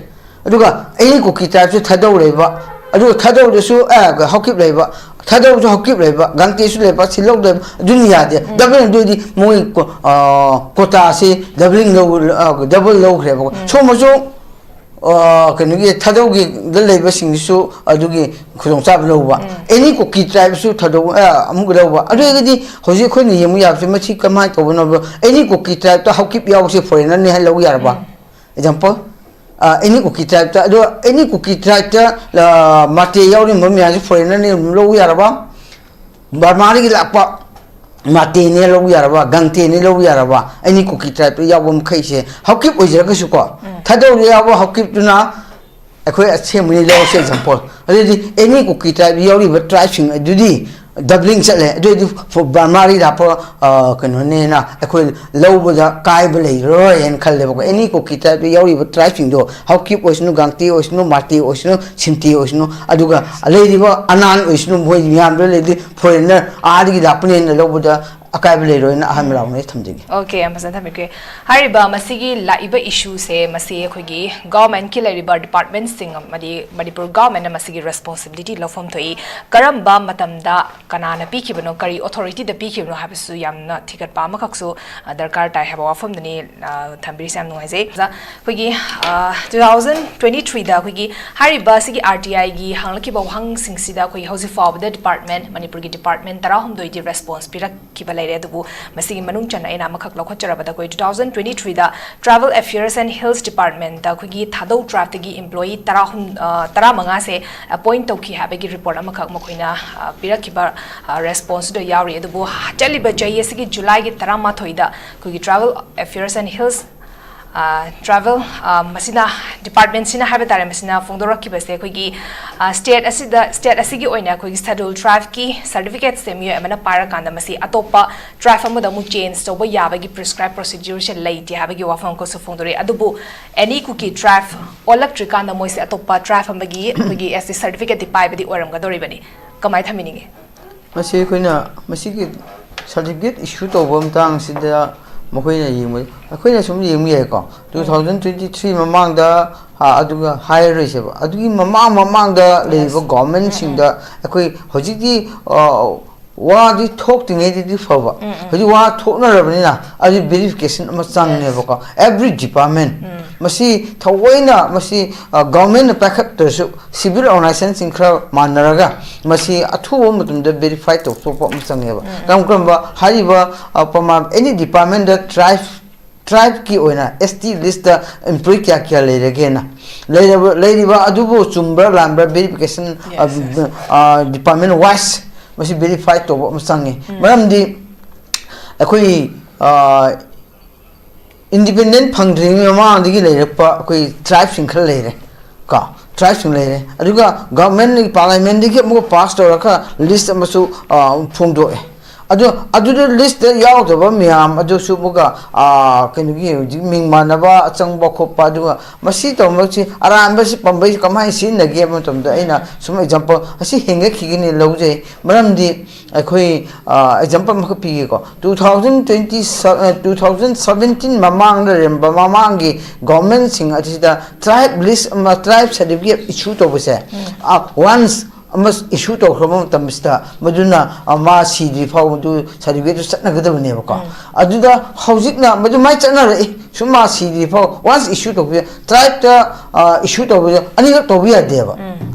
ꯑꯗꯨꯒ ꯑꯦꯅꯤ ꯀꯨꯀꯤ ꯇ꯭ꯔꯥꯏꯕꯁꯨ ꯊꯥꯗꯧ ꯂꯩꯕ, ꯑꯗꯨꯒ ꯊꯥꯗꯧꯗꯁꯨ, ꯑ, ꯍꯥꯎꯀꯤꯞ ꯂꯩꯕ, ꯊꯥꯗꯧꯁꯨ ꯍꯥꯎꯀꯤꯞ ꯂꯩꯕ, ꯒꯥꯡꯇꯦꯁꯨ ꯂꯩꯕ, ꯁꯤꯜꯂꯧ ꯂꯩꯕ, ꯑꯗꯨꯅ ꯌꯥꯗꯦ꯫ ꯗꯕꯜ ꯑꯗꯨꯗꯤ ꯃꯣꯏ ꯀꯣ-, ꯑ, ꯀꯣꯇꯥꯁꯤ ꯗꯕꯂꯤꯡ ꯂꯧ-, ꯑ, ꯗꯕꯜ ꯂꯧꯈ꯭ꯔꯦꯕꯀꯣ꯫ ꯁꯣꯝꯕꯁꯨ, ꯑ, ꯀꯩꯅꯣꯒꯤ ꯊꯥꯗꯧꯒꯤꯗ ꯂꯩꯕꯁꯤꯡꯁꯤꯁꯨ ꯑꯗꯨꯒꯤ ꯈꯨꯗꯣꯡꯆꯥꯕ ꯂꯧꯕ꯫ ꯑꯦꯅꯤ ꯀꯨꯀꯤ ꯇ꯭ꯔꯥꯏꯕꯁꯨ ꯊꯥꯗꯧ, ꯑ, ꯑꯃꯨꯛ ꯂꯧꯕ꯫ ꯑꯗꯨ ꯑꯣꯏꯔꯒꯗꯤ ꯍꯧꯖꯤꯛ ꯑꯩꯈꯣꯏꯅ ꯌꯦꯡꯕ ꯌꯥꯕꯁꯦ ꯃꯁꯤ ꯀꯃꯥꯏꯅ ꯇꯧꯕꯅꯣ? ꯑꯦꯅꯤ ꯀꯨꯀꯤ ꯇ꯭ꯔꯥꯏꯕꯇ ꯍꯥꯎꯀꯤꯞ ꯌꯥꯎꯕꯁꯦ ꯐꯣꯔꯦꯟꯅꯔꯅꯤ ꯍꯥꯏꯅ ꯂꯧꯕ ꯌꯥꯔꯕ? ꯑꯦꯛꯖꯥꯝꯄꯜ, ꯑ, ꯑꯦꯅꯤ ꯀꯨꯀꯤ ꯇ꯭ꯔꯥꯏꯕꯇ, ꯑꯗꯣ ꯑꯦꯅꯤ ꯀꯨꯀꯤ ꯇ꯭ꯔꯥꯏꯕꯇ, ꯑ, ꯃꯥꯇꯦ ꯌꯥꯎꯔꯤꯕ ꯃꯌꯥꯝꯁꯦ ꯐꯣꯔꯦꯟꯅꯔꯅꯤ ꯑꯗꯨꯝ ꯂꯧꯕ ꯌꯥꯔꯕ? ꯕꯔꯃꯥꯗꯒꯤ ꯂꯥꯛꯄ ꯃꯥꯇꯦꯅꯦ ꯂꯧꯕ ꯌꯥꯔꯕ, ꯒꯪꯇꯦꯅꯦ ꯂꯧꯕ ꯌꯥꯔꯕ? ꯑꯦꯅꯤ ꯀꯨꯀꯤ ꯇ꯭ꯔꯥꯏꯕꯇ ꯌꯥꯎꯕ ꯃꯈꯩꯁꯦ ꯍꯥꯎꯀꯤꯞ ꯑꯣꯏꯖꯔꯒꯁꯨꯀꯣ, ꯊꯥꯗꯧꯗ ꯌꯥꯎꯕ ꯍꯥꯎꯀꯤꯞꯇꯨꯅ ꯑꯩꯈꯣꯏ ꯑꯁꯦꯡꯕꯅꯤ ꯂꯧꯔꯁꯦ ꯑꯦꯛꯖꯥꯝꯄꯜ꯫ ꯑꯗꯨꯗꯤ ꯑꯦꯅꯤ ꯀꯨꯀꯤ ꯇ꯭ꯔꯥꯏꯕ ꯌꯥꯎꯔꯤꯕ ꯇ꯭ꯔꯥꯏꯕꯁꯤꯡ ꯑꯗꯨꯗꯤ ꯗꯕ꯭ꯂꯤꯡ ꯆꯠꯂꯦ꯫ ꯑꯗꯨ ꯑꯣꯏꯗꯤ ꯕꯔꯃꯥꯔꯤ ꯂꯥꯛꯄ ꯀꯩꯅꯣꯅꯦꯅ ꯑꯩꯈꯣꯏ ꯂꯧꯕꯗ ꯀꯥꯏꯕ ꯂꯩꯔꯔꯣꯏ ꯍꯥꯏꯅ ꯈꯜꯂꯦꯕꯀꯣ꯫ ꯑꯦꯅꯤ ꯀꯨꯀꯤ ꯇ꯭ꯔꯥꯏꯕꯇ ꯌꯥꯎꯔꯤꯕ ꯇ꯭ꯔꯥꯏꯕꯁꯤꯡꯗꯣ, ꯍꯥꯎꯀꯤꯞ ꯑꯣꯏꯁꯅꯨ, ꯒꯥꯡꯇꯤ ꯑꯣꯏꯁꯅꯨ, ꯃꯥꯔꯇꯤ ꯑꯣꯏꯁꯅꯨ, ꯁꯤꯟꯇꯤ ꯑꯣꯏꯁꯅꯨ, ꯑꯗꯨꯒ ꯂꯩꯔꯤꯕ ꯑꯅꯥꯟ ꯑꯣꯏꯁꯅꯨ, ꯃꯣꯏ ꯃꯌꯥꯝꯗ ꯂꯩꯔꯗꯤ ꯐꯣꯔꯦꯟꯅꯔ ꯑꯥꯗꯒꯤ ꯂꯥꯛꯄꯅꯦꯅ ꯂꯧꯕꯗ ꯑꯀꯥꯏꯕ ꯂꯩꯔꯣꯏꯅ ꯑꯍꯥꯟꯕ ꯔꯥꯎꯟꯗ ꯊꯝꯖꯒꯦ꯫ ꯑꯣꯀꯦ, ꯌꯥꯝ ꯐꯖꯅ ꯊꯝꯕꯤꯈ꯭ꯔꯦ꯫ ꯍꯥꯏꯔꯤꯕ ꯃꯁꯤꯒꯤ ꯂꯥꯛꯏꯕ ꯏꯁꯨꯁꯦ, ꯃꯁꯤ ꯑꯩꯈꯣꯏꯒꯤ ꯒꯚꯔꯟꯃꯦꯟꯠꯀꯤ ꯂꯩꯔꯤꯕ ꯗꯤꯄꯥꯔꯠꯃꯦꯟꯠꯁꯤꯡ ꯑꯃꯗꯤ ꯃꯅꯤꯄꯨꯔ ꯒꯚꯔꯟꯃꯦꯟꯠꯅ ꯃꯁꯤꯒꯤ ꯔꯦꯁꯄꯣꯟꯁꯤꯕꯤꯂꯤꯇꯤ ꯂꯧꯐꯝ ꯊꯣꯛꯏ꯫ ꯀꯔꯝꯕ ꯃꯇꯝꯗ ꯀꯅꯥꯅ ꯄꯤꯈꯤꯕꯅꯣ, ꯀꯔꯤ ꯑꯣꯊꯣꯔꯤꯇꯤꯗ ꯄꯤꯈꯤꯕꯅꯣ ꯍꯥꯏꯕꯁꯤꯁꯨ ꯌꯥꯝꯅ ꯊꯤꯒꯠꯄ ꯑꯃꯈꯛꯁꯨ, ꯑ, ꯗꯔꯀꯥꯔ ꯇꯥꯏ ꯍꯥꯏꯕ ꯋꯥꯐꯝꯗꯨꯅꯤ, ꯑ, ꯊꯝꯕꯤꯔꯤꯁꯦ꯫ ꯌꯥꯝ ꯅꯨꯡꯉꯥꯏꯖꯩ꯫ ꯑꯣꯖꯥ, ꯑꯩꯈꯣꯏꯒꯤ, ꯑ, two thousand twenty-threeꯗ ꯑꯩꯈꯣꯏꯒꯤ ꯍꯥꯏꯔꯤꯕ ꯁꯤꯒꯤ RTIꯒꯤ ꯍꯪꯂꯛꯈꯤꯕ ꯋꯥꯍꯪꯁꯤꯡꯁꯤꯗ ꯑꯩꯈꯣꯏꯒꯤ ꯍꯧꯖꯤꯛ ꯐꯥꯎꯕꯗ ꯗꯤꯄꯥꯔꯠꯃꯦꯟꯠ, ꯃꯅꯤꯄꯨꯔꯒꯤ ꯗꯤꯄꯥꯔꯠꯃꯦꯟꯠ ꯇꯔꯥꯍꯨꯝꯗꯣꯏꯗꯤ ꯔꯦꯁꯄꯣꯟꯁ ꯄꯤꯔꯛꯈꯤꯕ ꯂꯩꯔꯦ꯫ ꯑꯗꯨꯕꯨ ꯃꯁꯤꯒꯤ ꯃꯅꯨꯡ ꯆꯟꯅ ꯑꯩꯅ ꯑꯃꯈꯛ ꯂꯧꯈꯠꯆꯔꯕꯗ, ꯑꯩꯈꯣꯏ two thousand twenty-threeꯗ Tribal Affairs and Hills Departmentꯇ ꯑꯩꯈꯣꯏꯒꯤ ꯊꯥꯗꯧ tribeꯇꯒꯤ employee ꯇꯔꯥꯍꯨꯝ, ꯑ, ꯇꯔꯥꯃꯉꯥꯁꯦ ꯑꯦꯄꯣꯏꯟꯠ ꯇꯧꯈꯤ ꯍꯥꯏꯕꯒꯤ ꯔꯤꯄꯣꯔꯠ ꯑꯃꯈꯛ ꯃꯈꯣꯏꯅ, ꯑ, ꯄꯤꯔꯛꯈꯤꯕ, ꯑ, ꯔꯦꯁꯄꯣꯟꯁꯇꯨꯗ ꯌꯥꯎꯔꯤ꯫ ꯑꯗꯨꯕꯨ ꯆꯠꯂꯤꯕ ꯆꯍꯤ ꯑꯁꯤꯒꯤ ꯖꯨꯂꯥꯏꯒꯤ ꯇꯔꯥꯃꯥꯊꯣꯏꯗ ꯑꯩꯈꯣꯏꯒꯤ Tribal Affairs and Hills, ꯑ, ꯇ꯭ꯔꯥꯏꯕꯦꯜ, ꯑ, ꯃꯁꯤꯅ, ꯗꯤꯄꯥꯔꯠꯃꯦꯟꯠꯁꯤꯅ ꯍꯥꯏꯕ ꯇꯥꯔꯦ, ꯃꯁꯤꯅ ꯐꯣꯡꯗꯣꯔꯛꯈꯤꯕꯁꯦ ꯑꯩꯈꯣꯏꯒꯤ, ꯑ, ꯁ꯭ꯇꯦꯠ ꯑꯁꯤꯗ, ꯁ꯭ꯇꯦꯠ ꯑꯁꯤꯒꯤ ꯑꯣꯏꯅ ꯑꯩꯈꯣꯏꯒꯤ ꯁꯦꯗ꯭ꯌꯨꯜ ꯇ꯭ꯔꯥꯏꯕꯀꯤ ꯁꯔꯇꯤꯐꯤꯀꯦꯠꯁꯦ ꯃꯤꯑꯣꯏ ꯑꯃꯅ ꯄꯥꯏꯔꯀꯥꯟꯗ ꯃꯁꯤ ꯑꯇꯣꯞꯄ ꯇ꯭ꯔꯥꯏꯕ ꯑꯃꯗ ꯑꯃꯨꯛ ꯆꯦꯟꯖ ꯇꯧꯕ ꯌꯥꯕꯒꯤ ꯄ꯭ꯔꯤꯁꯀ꯭ꯔꯥꯏꯕ ꯄ꯭ꯔꯣꯁꯤꯗ꯭ꯌꯨꯔꯁꯦ ꯂꯩꯇꯦ ꯍꯥꯏꯕꯒꯤ ꯋꯥꯐꯝ ꯑꯃꯈꯛꯁꯨ ꯐꯣꯡꯗꯣꯔꯛꯏ꯫ ꯑꯗꯨꯕꯨ ꯑꯦꯅꯤ ꯀꯨꯀꯤ ꯇ꯭ꯔꯥꯏꯕ ꯑꯣꯜꯂꯛꯇ꯭ꯔꯤꯀꯥꯟꯗ ꯃꯣꯏꯁꯦ ꯑꯇꯣꯞꯄ ꯇ꯭ꯔꯥꯏꯕ ꯑꯃꯒꯤ ꯑꯩꯈꯣꯏꯒꯤ ST ꯁꯔꯇꯤꯐꯤꯀꯦꯠꯇꯤ ꯄꯥꯏꯕꯗꯤ ꯑꯣꯏꯔꯝꯒꯗꯧꯔꯤꯕꯅꯤ꯫ ꯀꯃꯥꯏꯅ ꯊꯝꯕꯤꯅꯤꯡꯉꯤ? ꯃꯁꯤ ꯑꯩꯈꯣꯏꯅ ꯃꯁꯤꯒꯤ ꯁꯔꯇꯤꯐꯤꯀꯦꯠ ꯏꯁꯨ ꯇꯧꯕ ꯃꯇꯥꯡꯁꯤꯗ ꯃꯈꯣꯏꯅ ꯌꯦꯡꯕ, ꯑꯩꯈꯣꯏꯅ ꯁꯨꯝ ꯌꯦꯡꯕ ꯌꯥꯏꯀꯣ꯫ Two thousand twenty three ꯃꯃꯥꯡꯗ, ꯑ, ꯑꯗꯨꯒ ꯍꯥꯏꯔꯔꯣꯏꯁꯦꯕ, ꯑꯗꯨꯒꯤ ꯃꯃꯥꯡ ꯃꯃꯥꯡꯗ ꯂꯩꯔꯤꯕ ꯒꯣꯚꯔꯟꯃꯦꯟꯠꯁꯤꯡꯗ ꯑꯩꯈꯣꯏ ꯍꯧꯖꯤꯛꯇꯤ, ꯑ, ꯋꯥꯗꯤ ꯊꯣꯛꯇ꯭ꯔꯤꯉꯩꯗꯗꯤ ꯐꯕ, ꯍꯧꯖꯤꯛ ꯋꯥ ꯊꯣꯛꯅꯔꯕꯅꯤꯅ ꯑꯗꯨ ꯚꯦꯔꯤꯐꯤꯀꯦꯁꯟ ꯑꯃ ꯆꯪꯉꯦꯕꯀꯣ꯫ Every department, ꯃꯁꯤ ꯊꯑꯣꯏꯅ ꯃꯁꯤ, ꯑ, ꯒꯣꯚꯔꯟꯃꯦꯟꯠꯅ ꯄꯥꯏꯈꯠꯇ꯭ꯔꯁꯨ civil organizationꯁꯤꯡ ꯈꯔ ꯃꯥꯟꯅꯔꯒ ꯃꯁꯤ ꯑꯊꯨꯕ ꯃꯇꯝꯗ ꯚꯦꯔꯤꯐꯥꯏ ꯇꯧꯊꯣꯛꯄ ꯑꯃ ꯆꯪꯉꯦꯕ꯫ ꯀꯔꯝ ꯀꯔꯝꯕ ꯍꯥꯏꯔꯤꯕ, ꯑ, ꯄ꯭ꯔꯃꯥꯟ, ꯑꯦꯅꯤ ꯗꯤꯄꯥꯔꯠꯃꯦꯟꯠꯇ ꯇ꯭ꯔꯥꯏꯕ, ꯇ꯭ꯔꯥꯏꯕꯀꯤ ꯑꯣꯏꯅ ST ꯂꯤꯁꯇ employee ꯀꯌꯥ ꯀꯌꯥ ꯂꯩꯔꯒꯦꯅ ꯂꯩꯔꯕ, ꯂꯩꯔꯤꯕ ꯑꯗꯨꯕꯨ ꯆꯨꯝꯕ꯭ꯔꯥ ꯂꯥꯟꯕ꯭ꯔꯥ ꯚꯦꯔꯤꯐꯤꯀꯦꯁꯟ, ꯑ, ꯗꯤꯄꯥꯔꯠꯃꯦꯟꯠ ꯋꯥꯏꯁ ꯃꯁꯤ ꯚꯦꯔꯤꯐꯥꯏ ꯇꯧꯕ ꯑꯃ ꯆꯪꯉꯤ꯫ ꯃꯔꯝꯗꯤ ꯑꯩꯈꯣꯏ, ꯑ, ꯏꯟꯗꯤꯄꯦꯟꯗꯦꯟꯠ ꯐꯪꯗ꯭ꯔꯤꯉꯩ ꯃꯃꯥꯡꯗꯒꯤ ꯂꯩꯔꯛꯄ ꯑꯩꯈꯣꯏ ꯇ꯭ꯔꯥꯏꯕꯁꯤꯡ ꯈꯔ ꯂꯩꯔꯦ ꯀꯣ꯫ ꯇ꯭ꯔꯥꯏꯕꯁꯤꯡ ꯂꯩꯔꯦ꯫ ꯑꯗꯨꯒ ꯒꯚꯔꯟꯃꯦꯟꯠ ꯄꯥꯔꯂꯤꯌꯥꯃꯦꯟꯠꯇꯒꯤ ꯑꯃꯨꯛꯀ ꯄꯥꯁ ꯇꯧꯔꯒ ꯂꯤꯁ ꯑꯃꯁꯨ ꯑ, ꯐꯣꯡꯗꯣꯛꯑꯦ꯫ ꯑꯗꯨ ꯑꯗꯨꯗ ꯂꯤꯁꯇ ꯌꯥꯎꯗꯕ ꯃꯌꯥꯝ ꯑꯗꯨꯁꯨ ꯑꯃꯨꯛꯀ ꯑ, ꯀꯩꯅꯣꯒꯤ ꯍꯧꯖꯤꯛ ꯃꯤꯡ ꯃꯥꯟꯅꯕ ꯑꯆꯪꯕ ꯈꯣꯠꯄ, ꯑꯗꯨꯒ ꯃꯁꯤ ꯇꯧꯅꯕꯁꯤ ꯑꯔꯥꯟꯕꯁꯤ ꯄꯥꯝꯕꯩꯁꯤ ꯀꯃꯥꯏꯅ ꯁꯤꯖꯤꯟꯅꯒꯦ ꯍꯥꯏꯕ ꯃꯇꯝꯗ ꯑꯩꯅ ꯁꯨꯝ ꯑꯦꯛꯖꯥꯝꯄꯜ ꯑꯁꯤ ꯍꯦꯟꯒꯠꯈꯤꯒꯅꯤ ꯂꯧꯖꯩ꯫ ꯃꯔꯝꯗꯤ ꯑꯩꯈꯣꯏ ꯑꯦꯛꯖꯥꯝꯄꯜ ꯑꯃꯈꯛ ꯄꯤꯒꯦꯀꯣ꯫ Two thousand twenty, two thousand seventeen ꯃꯃꯥꯡꯗ ꯂꯩꯔꯝꯕ ꯃꯃꯥꯡꯒꯤ ꯒꯣꯔꯃꯦꯟꯁꯤꯡ ꯑꯁꯤꯗ ꯇ꯭ꯔꯥꯏꯕ ꯂꯤꯁ ꯑꯃ, ꯇ꯭ꯔꯥꯏꯕ ꯁꯥꯔꯇꯤꯐꯤꯀꯦꯠ ꯏꯁꯨ ꯇꯧꯕꯁꯦ ꯋꯥꯟꯁ ꯑꯃ ꯏꯁꯨ ꯇꯧꯈ꯭ꯔꯕ ꯃꯇꯝꯁꯤꯗ ꯃꯗꯨꯅ ꯑ, ꯃꯥ ꯁꯤꯗ꯭ꯔꯤ ꯐꯥꯎ ꯃꯗꯨ ꯁꯥꯔꯇꯤꯐꯤꯀꯦꯠꯇꯨ ꯆꯠꯅꯒꯗꯕꯅꯦꯕꯀꯣ꯫ ꯑꯗꯨꯗ ꯍꯧꯖꯤꯛꯅ ꯃꯗꯨꯃꯥꯏꯅ ꯆꯠꯅꯔꯛꯏ꯫ ꯁꯨꯝ ꯃꯥ ꯁꯤꯗ꯭ꯔꯤ ꯐꯥꯎ ꯋꯥꯟꯁ ꯏꯁꯨ ꯇꯧꯕ, ꯇ꯭ꯔꯥꯏꯕꯇ ꯏꯁꯨ ꯇꯧꯕꯁꯦ ꯑꯅꯤꯔꯛ ꯇꯧꯕ ꯌꯥꯗꯦꯕ꯫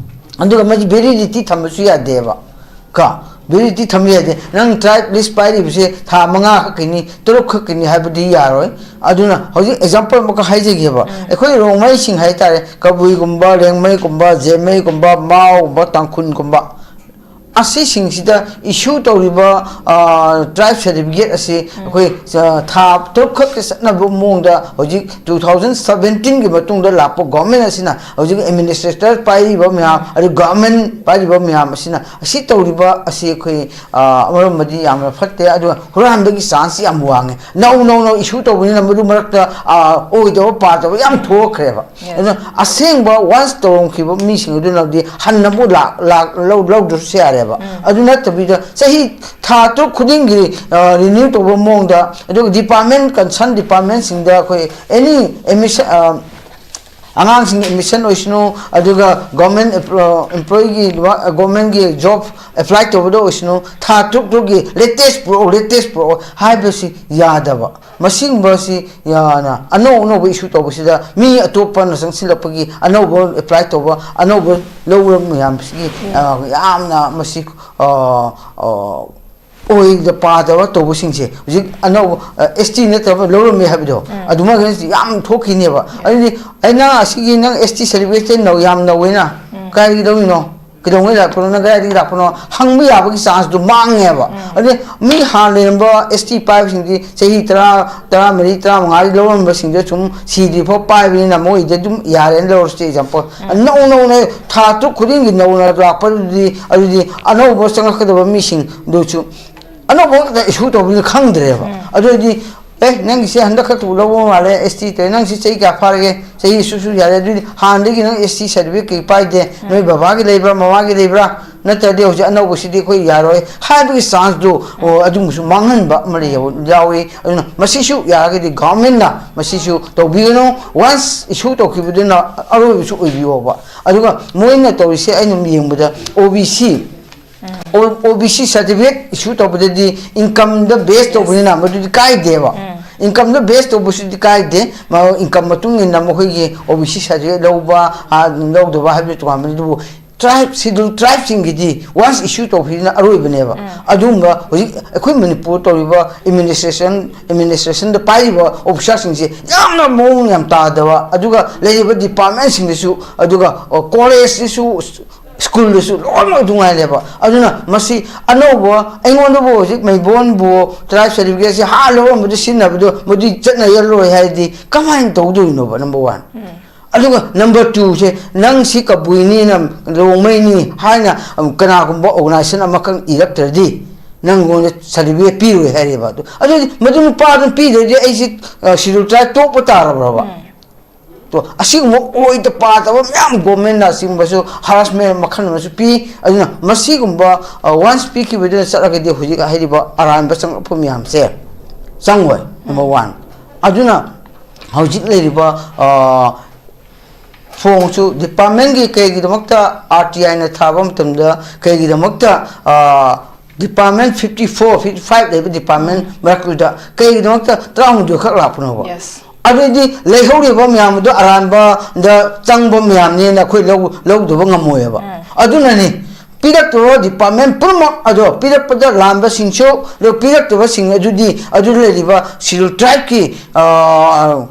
ꯑꯗꯨꯒ ꯃꯁꯤ ꯚꯦꯂꯤꯗꯤꯇꯤ ꯊꯝꯕꯁꯨ ꯌꯥꯗꯦꯕ꯫ ꯀꯣ, ꯚꯦꯂꯤꯗꯤꯇꯤ ꯊꯝꯕ ꯌꯥꯗꯦ꯫ ꯅꯪ ꯇ꯭ꯔꯥꯏꯕ ꯂꯤꯁ ꯄꯥꯏꯔꯤꯕꯁꯦ ꯊꯥ ꯃꯉꯥ ꯈꯛꯀꯤꯅꯤ, ꯇꯔꯨꯛ ꯈꯛꯀꯤꯅꯤ ꯍꯥꯏꯕꯗꯤ ꯌꯥꯔꯣꯏ꯫ ꯑꯗꯨꯅ ꯍꯧꯖꯤꯛ ꯑꯦꯛꯖꯥꯝꯄꯜ ꯑꯃꯈꯛ ꯍꯥꯏꯖꯒꯦꯕ꯫ ꯑꯩꯈꯣꯏ ꯔꯣꯡꯃꯩꯁꯤꯡ ꯍꯥꯏꯇꯥꯔꯦ, ꯀꯕꯨꯏꯒꯨꯝꯕ, ꯂꯦꯡꯃꯩꯒꯨꯝꯕ, ꯖꯦꯃꯩꯒꯨꯝꯕ, ꯃꯥꯎꯒꯨꯝꯕ, ꯇꯥꯡꯈꯨꯜꯒꯨꯝꯕ, ꯑꯁꯤꯁꯤꯡꯁꯤꯗ ꯏꯁꯨ ꯇꯧꯔꯤꯕ ꯇ꯭ꯔꯥꯏꯕ ꯁꯥꯔꯇꯤꯐꯤꯀꯦꯠ ꯑꯁꯤ ꯑꯩꯈꯣꯏ ꯑ, ꯊꯥ ꯇꯔꯨꯛ ꯈꯛꯀꯤ ꯆꯠꯅꯕ ꯃꯑꯣꯡꯗ ꯍꯧꯖꯤꯛ two thousand seventeenꯒꯤ ꯃꯇꯨꯡꯗ ꯂꯥꯛꯄ ꯒꯣꯔꯃꯦꯟ ꯑꯁꯤꯅ ꯍꯧꯖꯤꯛ ꯑꯦꯗꯃꯤꯅꯤꯁꯇ꯭ꯔꯦꯇꯔ ꯄꯥꯏꯔꯤꯕ ꯃꯌꯥꯝ, ꯑꯗꯨ ꯒꯣꯔꯃꯦꯟ ꯄꯥꯏꯔꯤꯕ ꯃꯌꯥꯝ ꯑꯁꯤꯅ ꯑꯁꯤ ꯇꯧꯔꯤꯕ ꯑꯁꯤ ꯑꯩꯈꯣꯏ ꯑ, ꯑꯃꯔꯣꯝꯗꯗꯤ ꯌꯥꯝꯅ ꯐꯠꯇꯦ꯫ ꯑꯗꯨꯒ ꯍꯨꯔꯥꯟꯕꯒꯤ ꯆꯥꯟꯁ ꯌꯥꯝ ꯋꯥꯡꯉꯦ꯫ ꯅꯧ ꯅꯧꯅ ꯏꯁꯨ ꯇꯧꯕꯅꯤꯅ ꯃꯗꯨ ꯃꯔꯛꯇ ꯑ, ꯑꯣꯏꯗꯕ ꯄꯥꯗꯕ ꯌꯥꯝ ꯊꯣꯛꯈ꯭ꯔꯦꯕ꯫ ꯑꯗꯨꯅ ꯑꯁꯦꯡꯕ ꯋꯥꯟꯁ ꯇꯧꯔꯝꯈꯤꯕ ꯃꯤꯁꯤꯡ ꯑꯗꯨꯅꯗꯤ ꯍꯟꯅ ꯑꯃꯨꯛ ꯂꯥꯛ-, ꯂꯥꯛ-, ꯂꯧ-, ꯂꯧꯗ꯭ꯔꯁꯨ ꯌꯥꯔꯦꯕ꯫ ꯑꯗꯨ ꯅꯠꯇꯕꯤꯗ ꯆꯍꯤ ꯊꯥ ꯇꯔꯨꯛ ꯈꯨꯗꯤꯡꯒꯤ ꯔꯤꯅ꯭ꯌꯨ ꯇꯧꯕ ꯃꯑꯣꯡꯗ, ꯑꯗꯨꯒ ꯗꯤꯄꯥꯔꯠꯃꯦꯟ, ꯀꯟꯁꯔꯟ ꯗꯤꯄꯥꯔꯠꯃꯦꯟꯁꯤꯡꯗ ꯑꯩꯈꯣꯏ ꯑꯦꯅꯤ ꯑꯦꯗꯃꯤꯁꯟ, ꯑꯉꯥꯡꯁꯤꯡꯒꯤ ꯑꯦꯗꯃꯤꯁꯟ ꯑꯣꯏꯁꯅꯨ, ꯑꯗꯨꯒ ꯒꯣꯔꯃꯦꯟ ꯑꯦꯝꯄ꯭ꯂꯣꯌꯤꯒꯤ, ꯒꯣꯔꯃꯦꯟꯒꯤ ꯖꯣꯕ ꯑꯦꯄ꯭ꯂꯥꯏ ꯇꯧꯕꯗ ꯑꯣꯏꯁꯅꯨ, ꯊꯥ ꯇꯔꯨꯛ ꯇꯔꯨꯛꯀꯤ ꯂꯦꯇꯦꯁ ꯄꯨꯔꯛꯑꯣ, ꯂꯦꯇꯦꯁ ꯄꯨꯔꯛꯑꯣ ꯍꯥꯏꯕꯁꯤ ꯌꯥꯗꯕ꯫ ꯃꯁꯤꯒꯨꯝꯕꯁꯤ ꯌꯥꯅ ꯑꯅꯧ ꯑꯅꯧꯕ ꯏꯁꯨ ꯇꯧꯕꯁꯤꯗ ꯃꯤ ꯑꯇꯣꯞꯄꯅ ꯆꯪꯁꯤꯜꯂꯛꯄꯒꯤ ꯑꯅꯧꯕ ꯑꯦꯄ꯭ꯂꯥꯏ ꯇꯧꯕ, ꯑꯅꯧꯕ ꯂꯧꯕ ꯃꯌꯥꯝꯁꯤꯒꯤ, ꯑ, ꯌꯥꯝꯅ ꯃꯁꯤ, ꯑ, ꯑ, ꯑꯣꯏꯗ ꯄꯥꯗꯕ ꯇꯧꯕꯁꯤꯡꯁꯦ ꯍꯧꯖꯤꯛ ꯑꯅꯧꯕ, ꯑ, ꯑꯦꯁ ꯇꯤ ꯅꯠꯇꯕ ꯂꯧꯔꯝꯃꯦ ꯍꯥꯏꯕꯗꯣ, ꯑꯗꯨꯃꯥꯏꯅ ꯌꯥꯝ ꯊꯣꯛꯈꯤꯅꯦꯕ꯫ ꯑꯗꯨꯗꯤ ꯑꯩꯅ ꯑꯁꯤꯒꯤ ꯅꯪ ꯑꯦꯁ ꯇꯤ ꯁꯥꯔꯇꯤꯐꯤꯀꯦꯠꯁꯦ ꯅꯧ-, ꯌꯥꯝ ꯅꯧꯋꯦꯅ, ꯀꯥꯏꯗꯒꯤ ꯂꯧꯔꯤꯅꯣ? ꯀꯩꯗꯧꯉꯩ ꯂꯥꯛꯄꯅꯣ, ꯅꯪ ꯀꯗꯥꯏꯗꯒꯤ ꯂꯥꯛꯄꯅꯣ ꯍꯪꯕ ꯌꯥꯕꯒꯤ ꯆꯥꯟꯁꯇꯣ ꯃꯥꯡꯉꯦꯕ꯫ ꯑꯗꯨꯗꯤ ꯃꯤ ꯍꯥꯟꯅ ꯂꯩꯔꯝꯕ ꯑꯦꯁ ꯇꯤ ꯄꯥꯏꯕꯁꯤꯡꯗꯤ ꯆꯍꯤ ꯇꯔꯥ, ꯇꯔꯥꯃꯔꯤ, ꯇꯔꯥꯃꯉꯥꯒꯤ ꯂꯧꯔꯝꯕꯁꯤꯡꯗꯣ ꯁꯨꯝ ꯁꯤꯗ꯭ꯔꯤ ꯐꯥꯎ ꯄꯥꯏꯕꯅꯤꯅ ꯃꯣꯏꯗꯤ ꯑꯗꯨꯝ ꯌꯥꯔꯦꯅ ꯂꯧꯔꯁꯤ꯫ ꯑꯦꯛꯖꯥꯝꯄꯜ, ꯅꯧ ꯅꯧꯅ ꯊꯥ ꯇꯔꯨꯛ ꯈꯨꯗꯤꯡꯒꯤ ꯅꯧꯅ ꯂꯥꯛꯄꯗꯨꯗꯤ, ꯑꯗꯨꯗꯤ ꯑꯅꯧꯕ ꯆꯪꯉꯛꯀꯗꯕ ꯃꯤꯁꯤꯡꯗꯨꯁꯨ ꯑꯅꯧꯕ ꯈꯛꯇ ꯏꯁꯨ ꯇꯧꯕꯅꯤꯅ ꯈꯪꯗ꯭ꯔꯦꯕ꯫ ꯑꯗꯨꯗꯤ, ꯑꯦ, ꯅꯪꯒꯤꯁꯦ ꯍꯟꯗꯛ ꯈꯛꯇ ꯂꯧꯕ ꯃꯥꯜꯂꯦ, ꯑꯦꯁ ꯇꯤ ꯇꯧꯔꯦ, ꯅꯪꯁꯤ ꯆꯍꯤ ꯀꯌꯥ ꯐꯥꯔꯒꯦ? ꯆꯍꯤ ꯁꯨꯛ ꯁꯨꯛ ꯌꯥꯔꯦ, ꯑꯗꯨꯗꯤ ꯍꯥꯟꯅꯗꯒꯤ ꯅꯪ ꯑꯦꯁ ꯇꯤ ꯁꯥꯔꯇꯤꯐꯤꯀꯦꯠ ꯀꯩ ꯄꯥꯏꯗꯦ, ꯅꯣꯏ ꯕꯕꯥꯒꯤ ꯂꯩꯕ꯭ꯔꯥ, ꯃꯃꯥꯒꯤ ꯂꯩꯕ꯭ꯔꯥ? ꯅꯠꯇ꯭ꯔꯗꯤ ꯍꯧꯖꯤꯛ ꯑꯅꯧꯕꯁꯤꯗꯤ ꯑꯩꯈꯣꯏ ꯌꯥꯔꯣꯏ ꯍꯥꯏꯕꯒꯤ ꯆꯥꯟꯁꯇꯨ, ꯑꯣ, ꯑꯗꯨꯝꯕꯁꯨ ꯃꯥꯡꯍꯟꯕ ꯑꯃ ꯂꯩ-, ꯌꯥꯎꯏ꯫ ꯑꯗꯨꯅ ꯃꯁꯤꯁꯨ ꯌꯥꯔꯒꯗꯤ ꯒꯚꯔꯟꯃꯦꯟꯅ ꯃꯁꯤꯁꯨ ꯇꯧꯕꯤꯒꯅꯨ꯫ ꯋꯥꯟꯁ ꯏꯁꯨ ꯇꯧꯈꯤꯕꯗꯨꯅ ꯑꯔꯣꯏꯕꯁꯨ ꯑꯣꯏꯕꯤꯌꯣꯕ꯫ ꯑꯗꯨꯒ ꯃꯣꯏꯅ ꯇꯧꯔꯤꯁꯦ ꯑꯩꯅ ꯌꯦꯡꯕꯗ ꯑꯣ ꯕꯤ ꯁꯤ, ꯑꯣ ꯕꯤ ꯁꯤ ꯁꯥꯔꯇꯤꯐꯤꯀꯦꯠ ꯏꯁꯨ ꯇꯧꯕꯗꯗꯤ ꯏꯟꯀꯝꯗ ꯕꯦꯁ ꯇꯧꯕꯅꯤꯅ ꯃꯗꯨꯗꯤ ꯀꯥꯏꯗꯦꯕ꯫ ꯏꯟꯀꯝꯗ ꯕꯦꯁ ꯇꯧꯕꯁꯤꯗꯤ ꯀꯥꯏꯗꯦ꯫ ꯃ-, ꯏꯟꯀꯝ ꯃꯇꯨꯡ ꯏꯟꯅ ꯃꯈꯣꯏꯒꯤ ꯑꯣ ꯕꯤ ꯁꯤ ꯁꯥꯔꯇꯤꯐꯤꯀꯦꯠ ꯂꯧꯕ, ꯑ, ꯂꯧꯗꯕ ꯍꯥꯏꯕꯗꯨ ꯇꯣꯉꯥꯟꯕꯅꯤ꯫ ꯑꯗꯨꯕꯨ ꯇ꯭ꯔꯥꯏꯕ, ꯁꯦꯗ꯭ꯌꯨꯜ ꯇ꯭ꯔꯥꯏꯕꯁꯤꯡꯒꯤꯗꯤ ꯋꯥꯟꯁ ꯏꯁꯨ ꯇꯧꯈꯤꯕꯅ ꯑꯔꯣꯏꯕꯅꯦꯕ꯫ ꯑꯗꯨꯒꯨꯝꯕ ꯍꯧꯖꯤꯛ ꯑꯩꯈꯣꯏ ꯃꯅꯤꯄꯨꯔ ꯇꯧꯔꯤꯕ ꯑꯦꯗꯃꯤꯅꯤꯁꯇ꯭ꯔꯦꯁꯟ, ꯑꯦꯗꯃꯤꯅꯤꯁꯇ꯭ꯔꯦꯁꯟꯗ ꯄꯥꯏꯔꯤꯕ ꯑꯣꯐꯤꯁꯥꯔꯁꯤꯡꯁꯦ ꯌꯥꯝꯅ ꯃꯑꯣꯡ ꯌꯥꯝ ꯇꯥꯗꯕ, ꯑꯗꯨꯒ ꯂꯩꯔꯤꯕ ꯗꯤꯄꯥꯔꯠꯃꯦꯟꯁꯤꯡꯗꯁꯨ, ꯑꯗꯨꯒ, ꯑ, ꯀꯣꯂꯦꯖꯇꯁꯨ, ꯁ꯭ꯀꯨꯜꯗꯁꯨ ꯂꯣꯏꯅꯃꯛ ꯑꯗꯨ ꯉꯥꯏꯔꯦꯕ꯫ ꯑꯗꯨꯅ ꯃꯁꯤ ꯑꯅꯧꯕ, ꯑꯩꯉꯣꯟꯗꯕꯨ ꯍꯧꯖꯤꯛ ꯃꯩꯕꯣꯟꯕꯨ ꯇ꯭ꯔꯥꯏꯕ ꯁꯥꯔꯇꯤꯐꯤꯀꯦꯠꯁꯤ ꯍꯥꯟꯅ ꯂꯧꯔꯝꯕꯗ ꯁꯤꯖꯤꯟꯅꯕꯗꯣ ꯃꯗꯨ ꯆꯠꯅꯔꯔꯣꯏ ꯍꯥꯏꯔꯗꯤ ꯀꯃꯥꯏꯅ ꯇꯧꯗꯣꯏꯅꯣꯕ? Number one. ꯑꯗꯨꯒ ꯅꯝꯕꯔ ꯇꯨꯁꯦ, ꯅꯪ ꯁꯤ ꯀꯕꯨꯏꯅꯤꯅ, ꯂꯣꯡꯃꯩꯅꯤ ꯍꯥꯏꯅ ꯀꯅꯥꯒꯨꯝꯕ ꯑꯣꯔꯒꯅꯥꯏꯖꯦꯁꯟ ꯑꯃꯈꯛ ꯏꯔꯛꯇ꯭ꯔꯗꯤ ꯅꯪꯉꯣꯟꯗ ꯁꯥꯔꯇꯤꯐꯤꯀꯦꯠ ꯄꯤꯔꯣꯏ ꯍꯥꯏꯔꯦꯕ꯫ ꯑꯗꯨ, ꯑꯗꯨꯗꯤ ꯃꯗꯨ ꯅꯨꯄꯥꯗꯨꯅ ꯄꯤꯗ꯭ꯔꯗꯤ ꯑꯩꯁꯤ, ꯑ, ꯁꯦꯗ꯭ꯌꯨꯜ ꯇ꯭ꯔꯥꯏꯕ ꯇꯣꯛꯄ ꯇꯥꯔꯕ꯭ꯔꯕ? ꯇꯣ, ꯑꯁꯤꯒꯨꯝꯕ ꯑꯣꯏꯗ ꯄꯥꯗꯕ ꯃꯌꯥꯝ ꯒꯣꯔꯃꯦꯟꯅ ꯑꯁꯤꯒꯨꯝꯕꯁꯨ ꯍꯔꯥꯁꯃꯦꯟ ꯃꯈꯜ ꯑꯃꯁꯨ ꯄꯤ꯫ ꯑꯗꯨꯅ ꯃꯁꯤꯒꯨꯝꯕ, ꯑ, ꯋꯥꯟꯁ ꯄꯤꯈꯤꯕꯗꯨꯅ ꯆꯠꯂꯒꯗꯤ ꯍꯧꯖꯤꯛ ꯍꯥꯏꯔꯤꯕ ꯑꯔꯥꯟꯕ ꯆꯪꯂꯛꯄ ꯃꯌꯥꯝꯁꯦ ꯆꯪꯉꯣꯏ, ꯅꯝꯕꯔ ꯋꯥꯟ꯫ ꯑꯗꯨꯅ ꯍꯧꯖꯤꯛ ꯂꯩꯔꯤꯕ, ꯑ, ꯐꯣꯝꯁꯨ ꯗꯤꯄꯥꯔꯠꯃꯦꯟꯒꯤ ꯀꯩꯒꯤꯗꯃꯛꯇ ꯑꯥꯔ ꯇꯤ ꯑꯥꯏꯅ ꯊꯥꯕ ꯃꯇꯝꯗ ꯀꯩꯒꯤꯗꯃꯛꯇ, ꯑ, department fifty four, fifty five ꯂꯩꯕ ꯗꯤꯄꯥꯔꯠꯃꯦꯟ ꯃꯔꯛꯇꯨꯗ ꯀꯩꯒꯤꯗꯃꯛꯇ ꯇꯔꯥꯍꯨꯝꯗꯣꯏ ꯈꯛ ꯂꯥꯛꯄꯅꯣꯕ? ꯑꯗꯨꯗꯤ ꯂꯩꯍꯧꯔꯤꯕ ꯃꯌꯥꯝ ꯑꯗꯨ ꯑꯔꯥꯟꯕꯗ ꯆꯪꯕ ꯃꯌꯥꯝꯅꯦꯅ ꯑꯩꯈꯣꯏ ꯂꯧ-, ꯂꯧꯗꯕ ꯉꯝꯃꯣꯏꯕ꯫ ꯑꯗꯨꯅꯅꯤ ꯄꯤꯔꯛꯇꯕ ꯗꯤꯄꯥꯔꯠꯃꯦꯟ ꯄꯨꯝꯅꯃꯛ ꯑꯗꯣ ꯄꯤꯔꯛꯄꯗ ꯂꯥꯟꯕꯁꯤꯡꯁꯨ, ꯑꯗꯣ ꯄꯤꯔꯛꯇꯕꯁꯤꯡ ꯑꯗꯨꯗꯤ ꯑꯗꯨ ꯂꯩꯔꯤꯕ ꯁꯦꯗ꯭ꯌꯨꯜ ꯇ꯭ꯔꯥꯏꯕꯀꯤ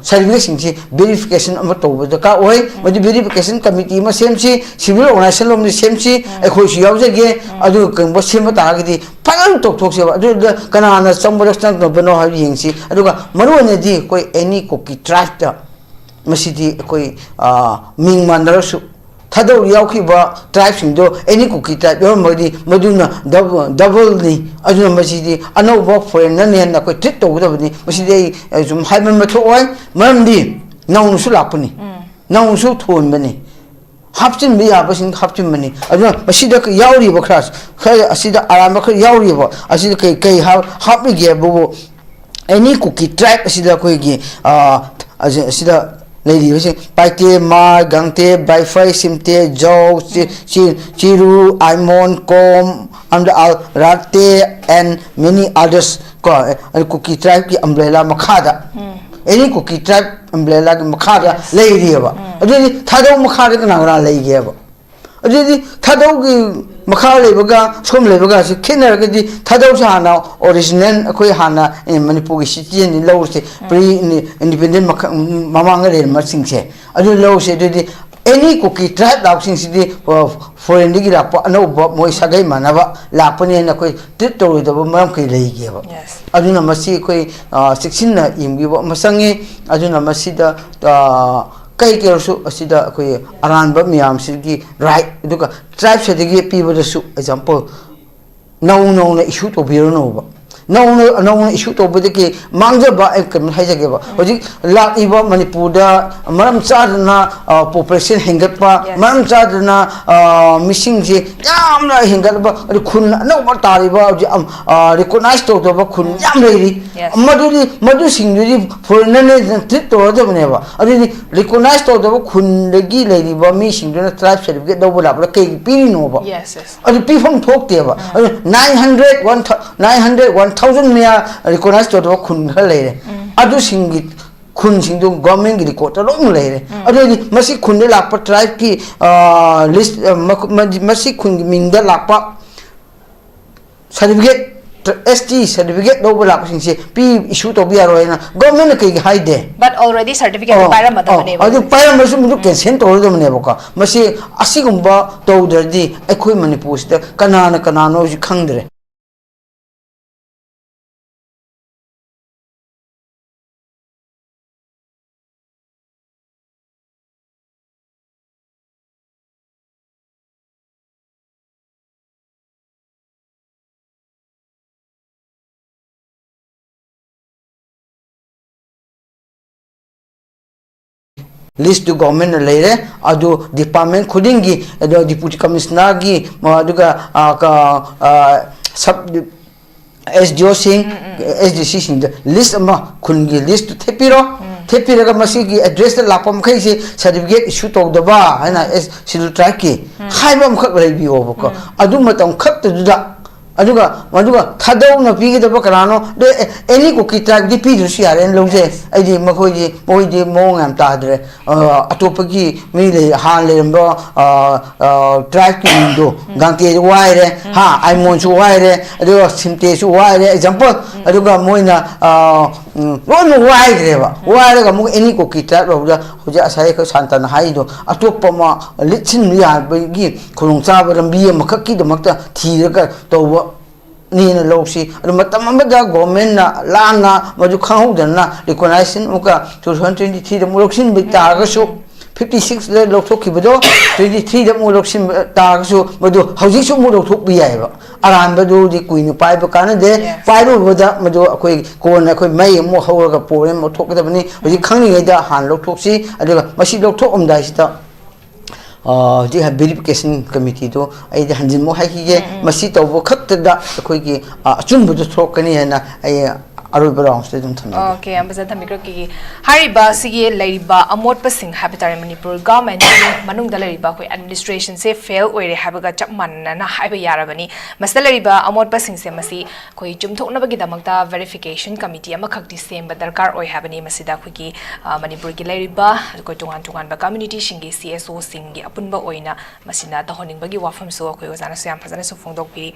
ꯁꯥꯔꯇꯤꯐꯤꯀꯦꯠꯁꯤꯡꯁꯤ ꯚꯦꯔꯤꯐꯤꯀꯦꯁꯟ ꯑꯃ ꯇꯧꯕ ꯗꯔꯀꯥꯔ ꯑꯣꯏ꯫ ꯃꯗꯨ ꯚꯦꯔꯤꯐꯤꯀꯦꯁꯟ ꯀꯃꯤꯇꯤ ꯑꯃ ꯁꯦꯝꯁꯤ, ꯁꯤꯚꯤꯜ ꯑꯣꯔꯒꯅꯥꯏꯖꯦꯁꯟ ꯂꯣꯝꯗ ꯁꯦꯝꯁꯤ, ꯑꯩꯈꯣꯏꯁꯨ ꯌꯥꯎꯖꯒꯦ꯫ ꯑꯗꯨ ꯀꯩꯒꯨꯝꯕ ꯁꯦꯝꯕ ꯇꯥꯔꯒꯗꯤ ꯐꯖꯅ ꯇꯧꯊꯣꯛꯁꯦꯕ꯫ ꯑꯗꯨꯗ ꯀꯅꯥꯅ ꯆꯪꯕꯅꯣ ꯆꯪꯗꯕꯅꯣ ꯍꯥꯏꯕ ꯌꯦꯡꯁꯤ꯫ ꯑꯗꯨꯒ ꯃꯔꯨꯑꯣꯏꯅꯗꯤ ꯑꯩꯈꯣꯏ ꯑꯦꯅꯤ ꯀꯨꯀꯤ ꯇ꯭ꯔꯥꯏꯕꯇ ꯃꯁꯤꯗꯤ ꯑꯩꯈꯣꯏ ꯃꯤꯡ ꯃꯥꯟꯅꯔꯁꯨ ꯊꯥꯗꯧ ꯌꯥꯎꯈꯤꯕ ꯇ꯭ꯔꯥꯏꯕꯁꯤꯡꯗꯣ ꯑꯦꯅꯤ ꯀꯨꯀꯤ ꯇ꯭ꯔꯥꯏꯕ ꯌꯥꯎꯔꯝꯃꯒꯗꯤ ꯃꯗꯨꯅ ꯗꯕꯜꯅꯤ꯫ ꯑꯗꯨꯅ ꯃꯁꯤꯗꯤ ꯑꯅꯧꯕ ꯐꯣꯔꯦꯟꯅꯔꯅ ꯍꯦꯟꯅ ꯑꯩꯈꯣꯏ ꯇ꯭ꯔꯤꯠ ꯇꯧꯒꯗꯕꯅꯤ꯫ ꯃꯁꯤꯗꯤ ꯑꯩ ꯁꯨꯝ ꯍꯥꯏꯃꯟꯕ ꯊꯣꯛꯑꯣꯏ, ꯃꯔꯝꯗꯤ ꯅꯧꯅꯁꯨ ꯂꯥꯛꯄꯅꯤ, ꯅꯧꯅꯁꯨ ꯊꯣꯟꯕꯅꯤ, ꯍꯥꯞꯆꯤꯟꯕ ꯌꯥꯕꯁꯤꯡ ꯍꯥꯞꯆꯤꯟꯕꯅꯤ꯫ ꯑꯗꯨꯅ ꯃꯁꯤꯗ ꯌꯥꯎꯔꯤꯕ ꯈꯔ, ꯈꯔ ꯑꯁꯤꯗ ꯑꯔꯥꯟꯕ ꯈꯔ ꯌꯥꯎꯔꯤꯕ ꯑꯁꯤꯗ ꯀꯩ ꯀꯩ ꯍꯥꯞ- ꯍꯥꯞꯂꯤꯒꯦ ꯍꯥꯏꯕꯕꯨ, ꯑꯦꯅꯤ ꯀꯨꯀꯤ ꯇ꯭ꯔꯥꯏꯕ ꯑꯁꯤꯗ ꯑꯩꯈꯣꯏꯒꯤ ꯑꯁꯤꯗ ꯂꯩꯔꯤꯕꯁꯤꯡ ꯄꯥꯏꯇꯦ, ꯃꯥ, ꯒꯥꯡꯇꯦ, ꯕꯥꯏꯐꯥꯏ, ꯁꯤꯝꯇꯦ, ꯖꯧ, ꯆꯤꯔꯨ, ꯑꯥꯏꯃꯣꯟ, ꯀꯣꯝ, ꯑꯝꯗ ꯑꯜ, ꯔꯥꯇꯦ, and many others ꯀꯣ꯫ ꯀꯨꯀꯤ ꯇ꯭ꯔꯥꯏꯕꯀꯤ ꯑꯝꯕ꯭ꯔꯦꯂꯥ ꯃꯈꯥꯗ, ꯑꯦꯅꯤ ꯀꯨꯀꯤ ꯇ꯭ꯔꯥꯏꯕ ꯑꯝꯕ꯭ꯔꯦꯂꯥꯒꯤ ꯃꯈꯥꯗ ꯂꯩꯔꯤꯑꯕ꯫ ꯑꯗꯨꯗꯤ ꯊꯥꯗꯧ ꯃꯈꯥꯗ ꯀꯅꯥ ꯀꯅꯥ ꯂꯩꯒꯦꯕ? ꯑꯗꯨꯗꯤ ꯊꯥꯗꯧꯒꯤ ꯃꯈꯥ ꯂꯩꯕꯒ ꯁꯣꯝ ꯂꯩꯕꯒꯁꯤ ꯈꯦꯠꯅꯔꯒꯗꯤ, ꯊꯥꯗꯧꯁꯦ ꯍꯥꯟꯅ ꯑꯣꯔꯤꯖꯤꯅꯦꯜ ꯑꯩꯈꯣꯏ ꯍꯥꯟꯅ ꯃꯅꯤꯄꯨꯔꯒꯤ ꯁꯤꯇꯤꯖꯦꯟꯅꯤ ꯂꯧꯔꯤꯁꯦ, ꯄ꯭ꯔꯤ ꯏꯟꯗꯤꯄꯦꯟꯗꯦꯟ ꯃꯃꯥꯡꯗ ꯂꯩꯔꯝꯕꯁꯤꯡꯁꯦ ꯑꯗꯨ ꯂꯧꯔꯤꯁꯦ꯫ ꯑꯗꯨꯗꯤ ꯑꯦꯅꯤ ꯀꯨꯀꯤ ꯇ꯭ꯔꯥꯏꯕ ꯂꯥꯛꯄꯁꯤꯡꯁꯤꯗꯤ ꯐꯣꯔꯦꯟꯗꯒꯤ ꯂꯥꯛꯄ ꯑꯅꯧꯕ ꯃꯣꯏ ꯁꯥꯒꯩ ꯃꯥꯟꯅꯕ ꯂꯥꯛꯄꯅꯦꯅ ꯑꯩꯈꯣꯏ ꯇ꯭ꯔꯤꯠ ꯇꯧꯔꯣꯏꯗꯕ ꯃꯔꯝ ꯀꯔꯤ ꯂꯩꯒꯦꯕ? ꯑꯗꯨꯅ ꯃꯁꯤ ꯑꯩꯈꯣꯏ ꯆꯦꯛꯁꯤꯟꯅ ꯌꯦꯡꯕꯤꯕ ꯑꯃ ꯆꯪꯉꯤ꯫ ꯑꯗꯨꯅ ꯃꯁꯤꯗ ꯀꯩ ꯀꯩꯔꯁꯨ ꯑꯁꯤꯗ ꯑꯩꯈꯣꯏ ꯑꯔꯥꯟꯕ ꯃꯌꯥꯝꯁꯤꯒꯤ ꯔꯥꯏꯠ, ꯑꯗꯨꯒ ꯇ꯭ꯔꯥꯏꯕꯁꯤꯗꯒꯤ ꯄꯤꯕꯗꯁꯨ ꯑꯦꯛꯖꯥꯝꯄꯜ ꯅꯧ ꯅꯧꯅ ꯏꯁꯨ ꯇꯧꯕꯤꯔꯅꯨꯕ꯫ ꯅꯧꯅ ꯅꯧꯅ ꯏꯁꯨ ꯇꯧꯕꯗꯒꯤ ꯃꯥꯡꯖꯕ ꯑꯩ ꯀꯩꯅꯣ ꯍꯥꯏꯖꯒꯦꯕ꯫ ꯍꯧꯖꯤꯛ ꯂꯥꯛꯂꯤꯕ ꯃꯅꯤꯄꯨꯔꯗ ꯃꯔꯝ ꯆꯥꯗꯅ ꯄꯣꯄꯨꯂꯦꯁꯟ ꯍꯦꯟꯒꯠꯄ, ꯃꯔꯝ ꯆꯥꯗꯅ ꯃꯤꯁꯤꯡꯁꯦ ꯌꯥꯝꯅ ꯍꯦꯟꯒꯠꯂꯕ, ꯑꯗꯨ ꯈꯨꯟ ꯑꯅꯧꯕ ꯇꯥꯔꯤꯕ ꯍꯧꯖꯤꯛ ꯔꯤꯀꯣꯛꯅꯥꯏꯁ ꯇꯧꯗꯕ ꯈꯨꯟ ꯌꯥꯝ ꯂꯩꯔꯤ꯫ ꯃꯗꯨꯗꯤ ꯃꯗꯨꯁꯤꯡꯗꯨꯗꯤ ꯐꯣꯔꯦꯟꯅꯔꯅ ꯇ꯭ꯔꯤꯠ ꯇꯧꯔꯗꯕꯅꯦꯕ꯫ ꯑꯗꯨꯗꯤ ꯔꯤꯀꯣꯛꯅꯥꯏꯁ ꯇꯧꯗꯕ ꯈꯨꯟꯗꯒꯤ ꯂꯩꯔꯤꯕ ꯃꯤꯁꯤꯡꯗꯨꯅ ꯇ꯭ꯔꯥꯏꯕ ꯁꯥꯔꯇꯤꯐꯤꯀꯦꯠ ꯂꯧꯕ ꯂꯥꯛꯄꯗ ꯀꯩꯒꯤ ꯄꯤꯔꯤꯅꯣꯕ? ꯑꯗꯨ ꯄꯤꯐꯝ ꯊꯣꯛꯇꯦꯕ꯫ ꯑꯗꯨ nine hundred one nine hundred one thousand ꯃꯌꯥ ꯔꯤꯀꯣꯛꯅꯥꯏꯁ ꯇꯧꯗꯕ ꯈꯨꯟ ꯈꯔ ꯂꯩꯔꯦ꯫ ꯑꯗꯨꯁꯤꯡꯒꯤ ꯈꯨꯟꯁꯤꯡꯗꯨ ꯒꯣꯔꯃꯦꯟꯒꯤ ꯔꯦꯀꯣꯔꯠꯇ ꯂꯣꯏꯅ ꯂꯩꯔꯦ꯫ ꯑꯗꯨ ꯑꯣꯏꯔꯗꯤ ꯃꯁꯤ ꯈꯨꯟꯗ ꯂꯥꯛꯄ ꯇ꯭ꯔꯥꯏꯕꯀꯤ ꯂꯤꯁ, ꯃꯁꯤ ꯈꯨꯟꯒꯤ ꯃꯤꯡꯗ ꯂꯥꯛꯄ ꯁꯥꯔꯇꯤꯐꯤꯀꯦꯠ, ꯑꯦꯁ ꯇꯤ ꯁꯥꯔꯇꯤꯐꯤꯀꯦꯠ ꯂꯧꯕ ꯂꯥꯛꯄꯁꯤꯡꯁꯦ ꯄꯤ, ꯏꯁꯨ ꯇꯧꯕ ꯌꯥꯔꯣꯏ ꯍꯥꯏꯅ ꯒꯣꯔꯃꯦꯟꯅ ꯀꯩꯒꯤ ꯍꯥꯏꯗꯦ? But already certificate ꯑꯣ, ꯄꯥꯏꯔꯝꯃꯗꯕꯅꯦꯕ꯫ ꯑꯗꯨ ꯄꯥꯏꯔꯝꯕꯁꯨ ꯃꯗꯨ ꯀꯦꯟꯁꯦꯜ ꯇꯧꯔꯗꯕꯅꯦꯕꯀꯣ꯫ ꯃꯁꯤ ꯑꯁꯤꯒꯨꯝꯕ ꯇꯧꯗ꯭ꯔꯗꯤ ꯑꯩꯈꯣꯏ ꯃꯅꯤꯄꯨꯔꯁꯤꯗ ꯀꯅꯥꯅ ꯀꯅꯥꯅꯣ ꯍꯧꯖꯤꯛ ꯈꯪꯗ꯭ꯔꯦ꯫ ꯂꯤꯁꯇꯨ ꯒꯣꯔꯃꯦꯟꯅ ꯂꯩꯔꯦ꯫ ꯑꯗꯨ ꯗꯤꯄꯥꯔꯠꯃꯦꯟ ꯈꯨꯗꯤꯡꯒꯤ, ꯑꯗꯣ ꯗꯤꯄꯨꯇꯤ ꯀꯃꯤꯁꯅꯔꯒꯤ, ꯑꯗꯨꯒ, ꯑ, ꯀ-, ꯑ, sub S D ꯑꯣꯁꯤꯡ, S D ꯁꯤꯁꯤꯡꯗ ꯂꯤꯁ ꯑꯃ, ꯈꯨꯟꯒꯤ ꯂꯤꯁꯇꯨ ꯊꯦꯠꯄꯤꯔꯣ꯫ ꯊꯦꯠꯄꯤꯔꯒ ꯃꯁꯤꯒꯤ ꯑꯦꯗ꯭ꯔꯦꯁꯇ ꯂꯥꯛꯄ ꯃꯈꯩꯁꯦ ꯁꯥꯔꯇꯤꯐꯤꯀꯦꯠ ꯏꯁꯨ ꯇꯧꯗꯕ ꯍꯥꯏꯅ ꯑꯦꯁ ꯁꯦꯗꯨꯜ ꯇ꯭ꯔꯥꯏꯕꯀꯤ ꯍꯥꯏꯕ ꯑꯃꯈꯛ ꯂꯩꯕꯤꯌꯣꯕꯀꯣ꯫ ꯑꯗꯨ ꯃꯇꯝ ꯈꯛꯇꯗꯨꯗ, ꯑꯗꯨꯒ, ꯑꯗꯨꯒ ꯊꯥꯗꯧꯅ ꯄꯤꯒꯗꯕ ꯀꯅꯥꯅꯣ? ꯑꯗꯣ, ꯑꯦ, ꯑꯦꯅꯤ ꯀꯨꯀꯤ ꯇ꯭ꯔꯥꯏꯕꯇꯤ ꯄꯤꯗ꯭ꯔꯁꯨ ꯌꯥꯔꯦꯅ ꯂꯧꯖꯩ꯫ ꯑꯩꯗꯤ ꯃꯈꯣꯏꯗꯤ, ꯃꯣꯏꯗꯤ ꯃꯑꯣꯡ ꯌꯥꯝ ꯇꯥꯗ꯭ꯔꯦ꯫ ꯑ, ꯑꯇꯣꯞꯄꯒꯤ ꯃꯤ ꯂꯩ, ꯍꯥꯟꯅ ꯂꯩꯔꯝꯕ, ꯑ, ꯑ, ꯇ꯭ꯔꯥꯏꯕꯀꯤ ꯃꯤꯡꯗꯣ, ꯒꯥꯡꯇꯦꯁꯨ ꯋꯥꯏꯔꯦ, ꯍꯥ, ꯑꯥꯏꯃꯣꯟꯁꯨ ꯋꯥꯏꯔꯦ, ꯑꯗꯨꯒ ꯁꯤꯝꯇꯦꯁꯨ ꯋꯥꯏꯔꯦ, ꯑꯦꯛꯖꯥꯝꯄꯜ꯫ ꯑꯗꯨꯒ ꯃꯣꯏꯅ, ꯑ, ꯎꯝ, ꯂꯣꯏꯅꯃꯛ ꯋꯥꯏꯈ꯭ꯔꯦꯕ꯫ ꯋꯥꯏꯔꯒ ꯑꯃꯨꯛ ꯑꯦꯅꯤ ꯀꯨꯀꯤ ꯇ꯭ꯔꯥꯏꯕ ꯂꯧꯕꯗ ꯍꯧꯖꯤꯛ ꯉꯁꯥꯏ ꯑꯩꯈꯣꯏ ꯁꯥꯟꯇꯅ ꯍꯥꯏꯔꯤꯗꯣ, ꯑꯇꯣꯞꯄ ꯑꯃ ꯂꯤꯠꯁꯤꯟꯕ ꯌꯥꯕꯒꯤ ꯈꯨꯗꯣꯡꯆꯥꯕ ꯂꯝꯕꯤ ꯑꯃꯈꯛꯀꯤꯗꯃꯛꯇ ꯊꯤꯔꯒ ꯇꯧꯕꯅꯦꯅ ꯂꯧꯁꯤ꯫ ꯑꯗꯨ ꯃꯇꯝ ꯑꯃꯗ ꯒꯣꯔꯃꯦꯟꯅ ꯂꯥꯟꯅ ꯃꯗꯨ ꯈꯪꯍꯧꯗꯅ ꯔꯤꯀꯣꯅꯥꯏꯖꯦꯁꯟ ꯑꯃꯨꯛꯀ two thousand twenty three ꯗ ꯑꯃꯨꯛ ꯂꯧꯁꯤꯟꯕ ꯇꯥꯔꯒꯁꯨ, fifty six ꯗ ꯂꯧꯊꯣꯛꯈꯤꯕꯗꯣ twenty three ꯗ ꯑꯃꯨꯛ ꯂꯧꯁꯤꯟꯕ ꯇꯥꯔꯒꯁꯨ, ꯃꯗꯨ ꯍꯧꯖꯤꯛꯁꯨ ꯑꯃꯨꯛ ꯂꯧꯊꯣꯛꯄ ꯌꯥꯏꯑꯕ꯫ ꯑꯔꯥꯟꯕꯗꯨꯗꯤ ꯀꯨꯏꯅ ꯄꯥꯏꯕ ꯀꯥꯟꯅꯗꯦ꯫ ꯄꯥꯏꯔꯨꯕꯗ ꯃꯗꯨ ꯑꯩꯈꯣꯏ ꯀꯣꯟꯅ ꯑꯩꯈꯣꯏ ꯃꯩ ꯑꯃꯨꯛ ꯍꯧꯔꯒ ꯄ꯭ꯔꯣꯕ꯭ꯂꯦꯝ ꯑꯃ ꯊꯣꯛꯀꯗꯕꯅꯤ꯫ ꯍꯧꯖꯤꯛ ꯈꯪꯂꯤꯉꯩꯗ ꯍꯥꯟꯅ ꯂꯧꯊꯣꯛꯁꯤ꯫ ꯑꯗꯨꯒ ꯃꯁꯤ ꯂꯧꯊꯣꯛꯂꯝꯗꯥꯏꯁꯤꯗ, ꯑ, ꯍꯧꯖꯤꯛ ꯚꯦꯔꯤꯐꯤꯀꯦꯁꯟ ꯀꯃꯤꯇꯤꯗꯨ ꯑꯩꯗꯤ ꯍꯟꯖꯤꯟꯕ ꯍꯥꯏꯈꯤꯒꯦ꯫ ꯃꯁꯤ ꯇꯧꯕ ꯈꯛꯇꯗ ꯑꯩꯈꯣꯏꯒꯤ, ꯑ, ꯑꯆꯨꯝꯕꯗꯨ ꯊꯣꯛꯀꯅꯤ ꯍꯥꯏꯅ ꯑꯩ ꯑꯔꯣꯏꯕ ꯔꯥꯎꯟꯁꯤꯗ ꯑꯗꯨꯝ ꯊꯝꯖꯒꯦ꯫ ꯑꯣꯀꯦ, ꯌꯥꯝ ꯐꯖꯅ ꯊꯝꯕꯤꯈ꯭ꯔꯦ꯫ ꯀꯤꯒꯤ ꯍꯥꯏꯔꯤꯕ ꯁꯤꯒꯤ ꯂꯩꯔꯤꯕ ꯑꯃꯣꯠꯄꯁꯤꯡ ꯍꯥꯏꯕ ꯇꯥꯔꯦ, ꯃꯅꯤꯄꯨꯔ ꯒꯚꯔꯟꯃꯦꯟꯠꯀꯤ ꯃꯅꯨꯡꯗ ꯂꯩꯔꯤꯕ ꯑꯩꯈꯣꯏ ꯑꯦꯗꯃꯤꯅꯤꯁꯇ꯭ꯔꯦꯁꯟꯁꯦ ꯐꯦꯜ ꯑꯣꯏꯔꯦ ꯍꯥꯏꯕꯒ ꯆꯞ ꯃꯥꯟꯅꯅ ꯍꯥꯏꯕ ꯌꯥꯔꯕꯅꯤ꯫ ꯃꯁꯤꯗ ꯂꯩꯔꯤꯕ ꯑꯃꯣꯠꯄꯁꯤꯡꯁꯦ ꯃꯁꯤ ꯑꯩꯈꯣꯏ ꯆꯨꯝꯊꯣꯛꯅꯕꯒꯤꯗꯃꯛꯇ ꯚꯦꯔꯤꯐꯤꯀꯦꯁꯟ ꯀꯃꯤꯇꯤ ꯑꯃꯈꯛꯇꯤ ꯁꯦꯝꯕ ꯗꯔꯀꯥꯔ ꯑꯣꯏ ꯍꯥꯏꯕꯅꯤ꯫ ꯃꯁꯤꯗ ꯑꯩꯈꯣꯏꯒꯤ, ꯑ, ꯃꯅꯤꯄꯨꯔꯒꯤ ꯂꯩꯔꯤꯕ ꯑꯩꯈꯣꯏ ꯇꯣꯉꯥꯟ ꯇꯣꯉꯥꯟꯕ ꯀꯝꯃ꯭ꯌꯨꯅꯤꯇꯤꯁꯤꯡꯒꯤ ꯁꯤ ꯑꯦꯁ ꯑꯣꯁꯤꯡꯒꯤ ꯑꯄꯨꯟꯕ ꯑꯣꯏꯅ ꯃꯁꯤꯅ ꯇꯧꯍꯟꯅꯤꯡꯕꯒꯤ ꯋꯥꯐꯝꯁꯨ ꯑꯩꯈꯣꯏ ꯑꯣꯖꯥꯅꯁꯨ ꯌꯥꯝ ꯐꯖꯅꯁꯨ ꯐꯣꯡꯗꯣꯛꯄꯤꯔꯤ꯫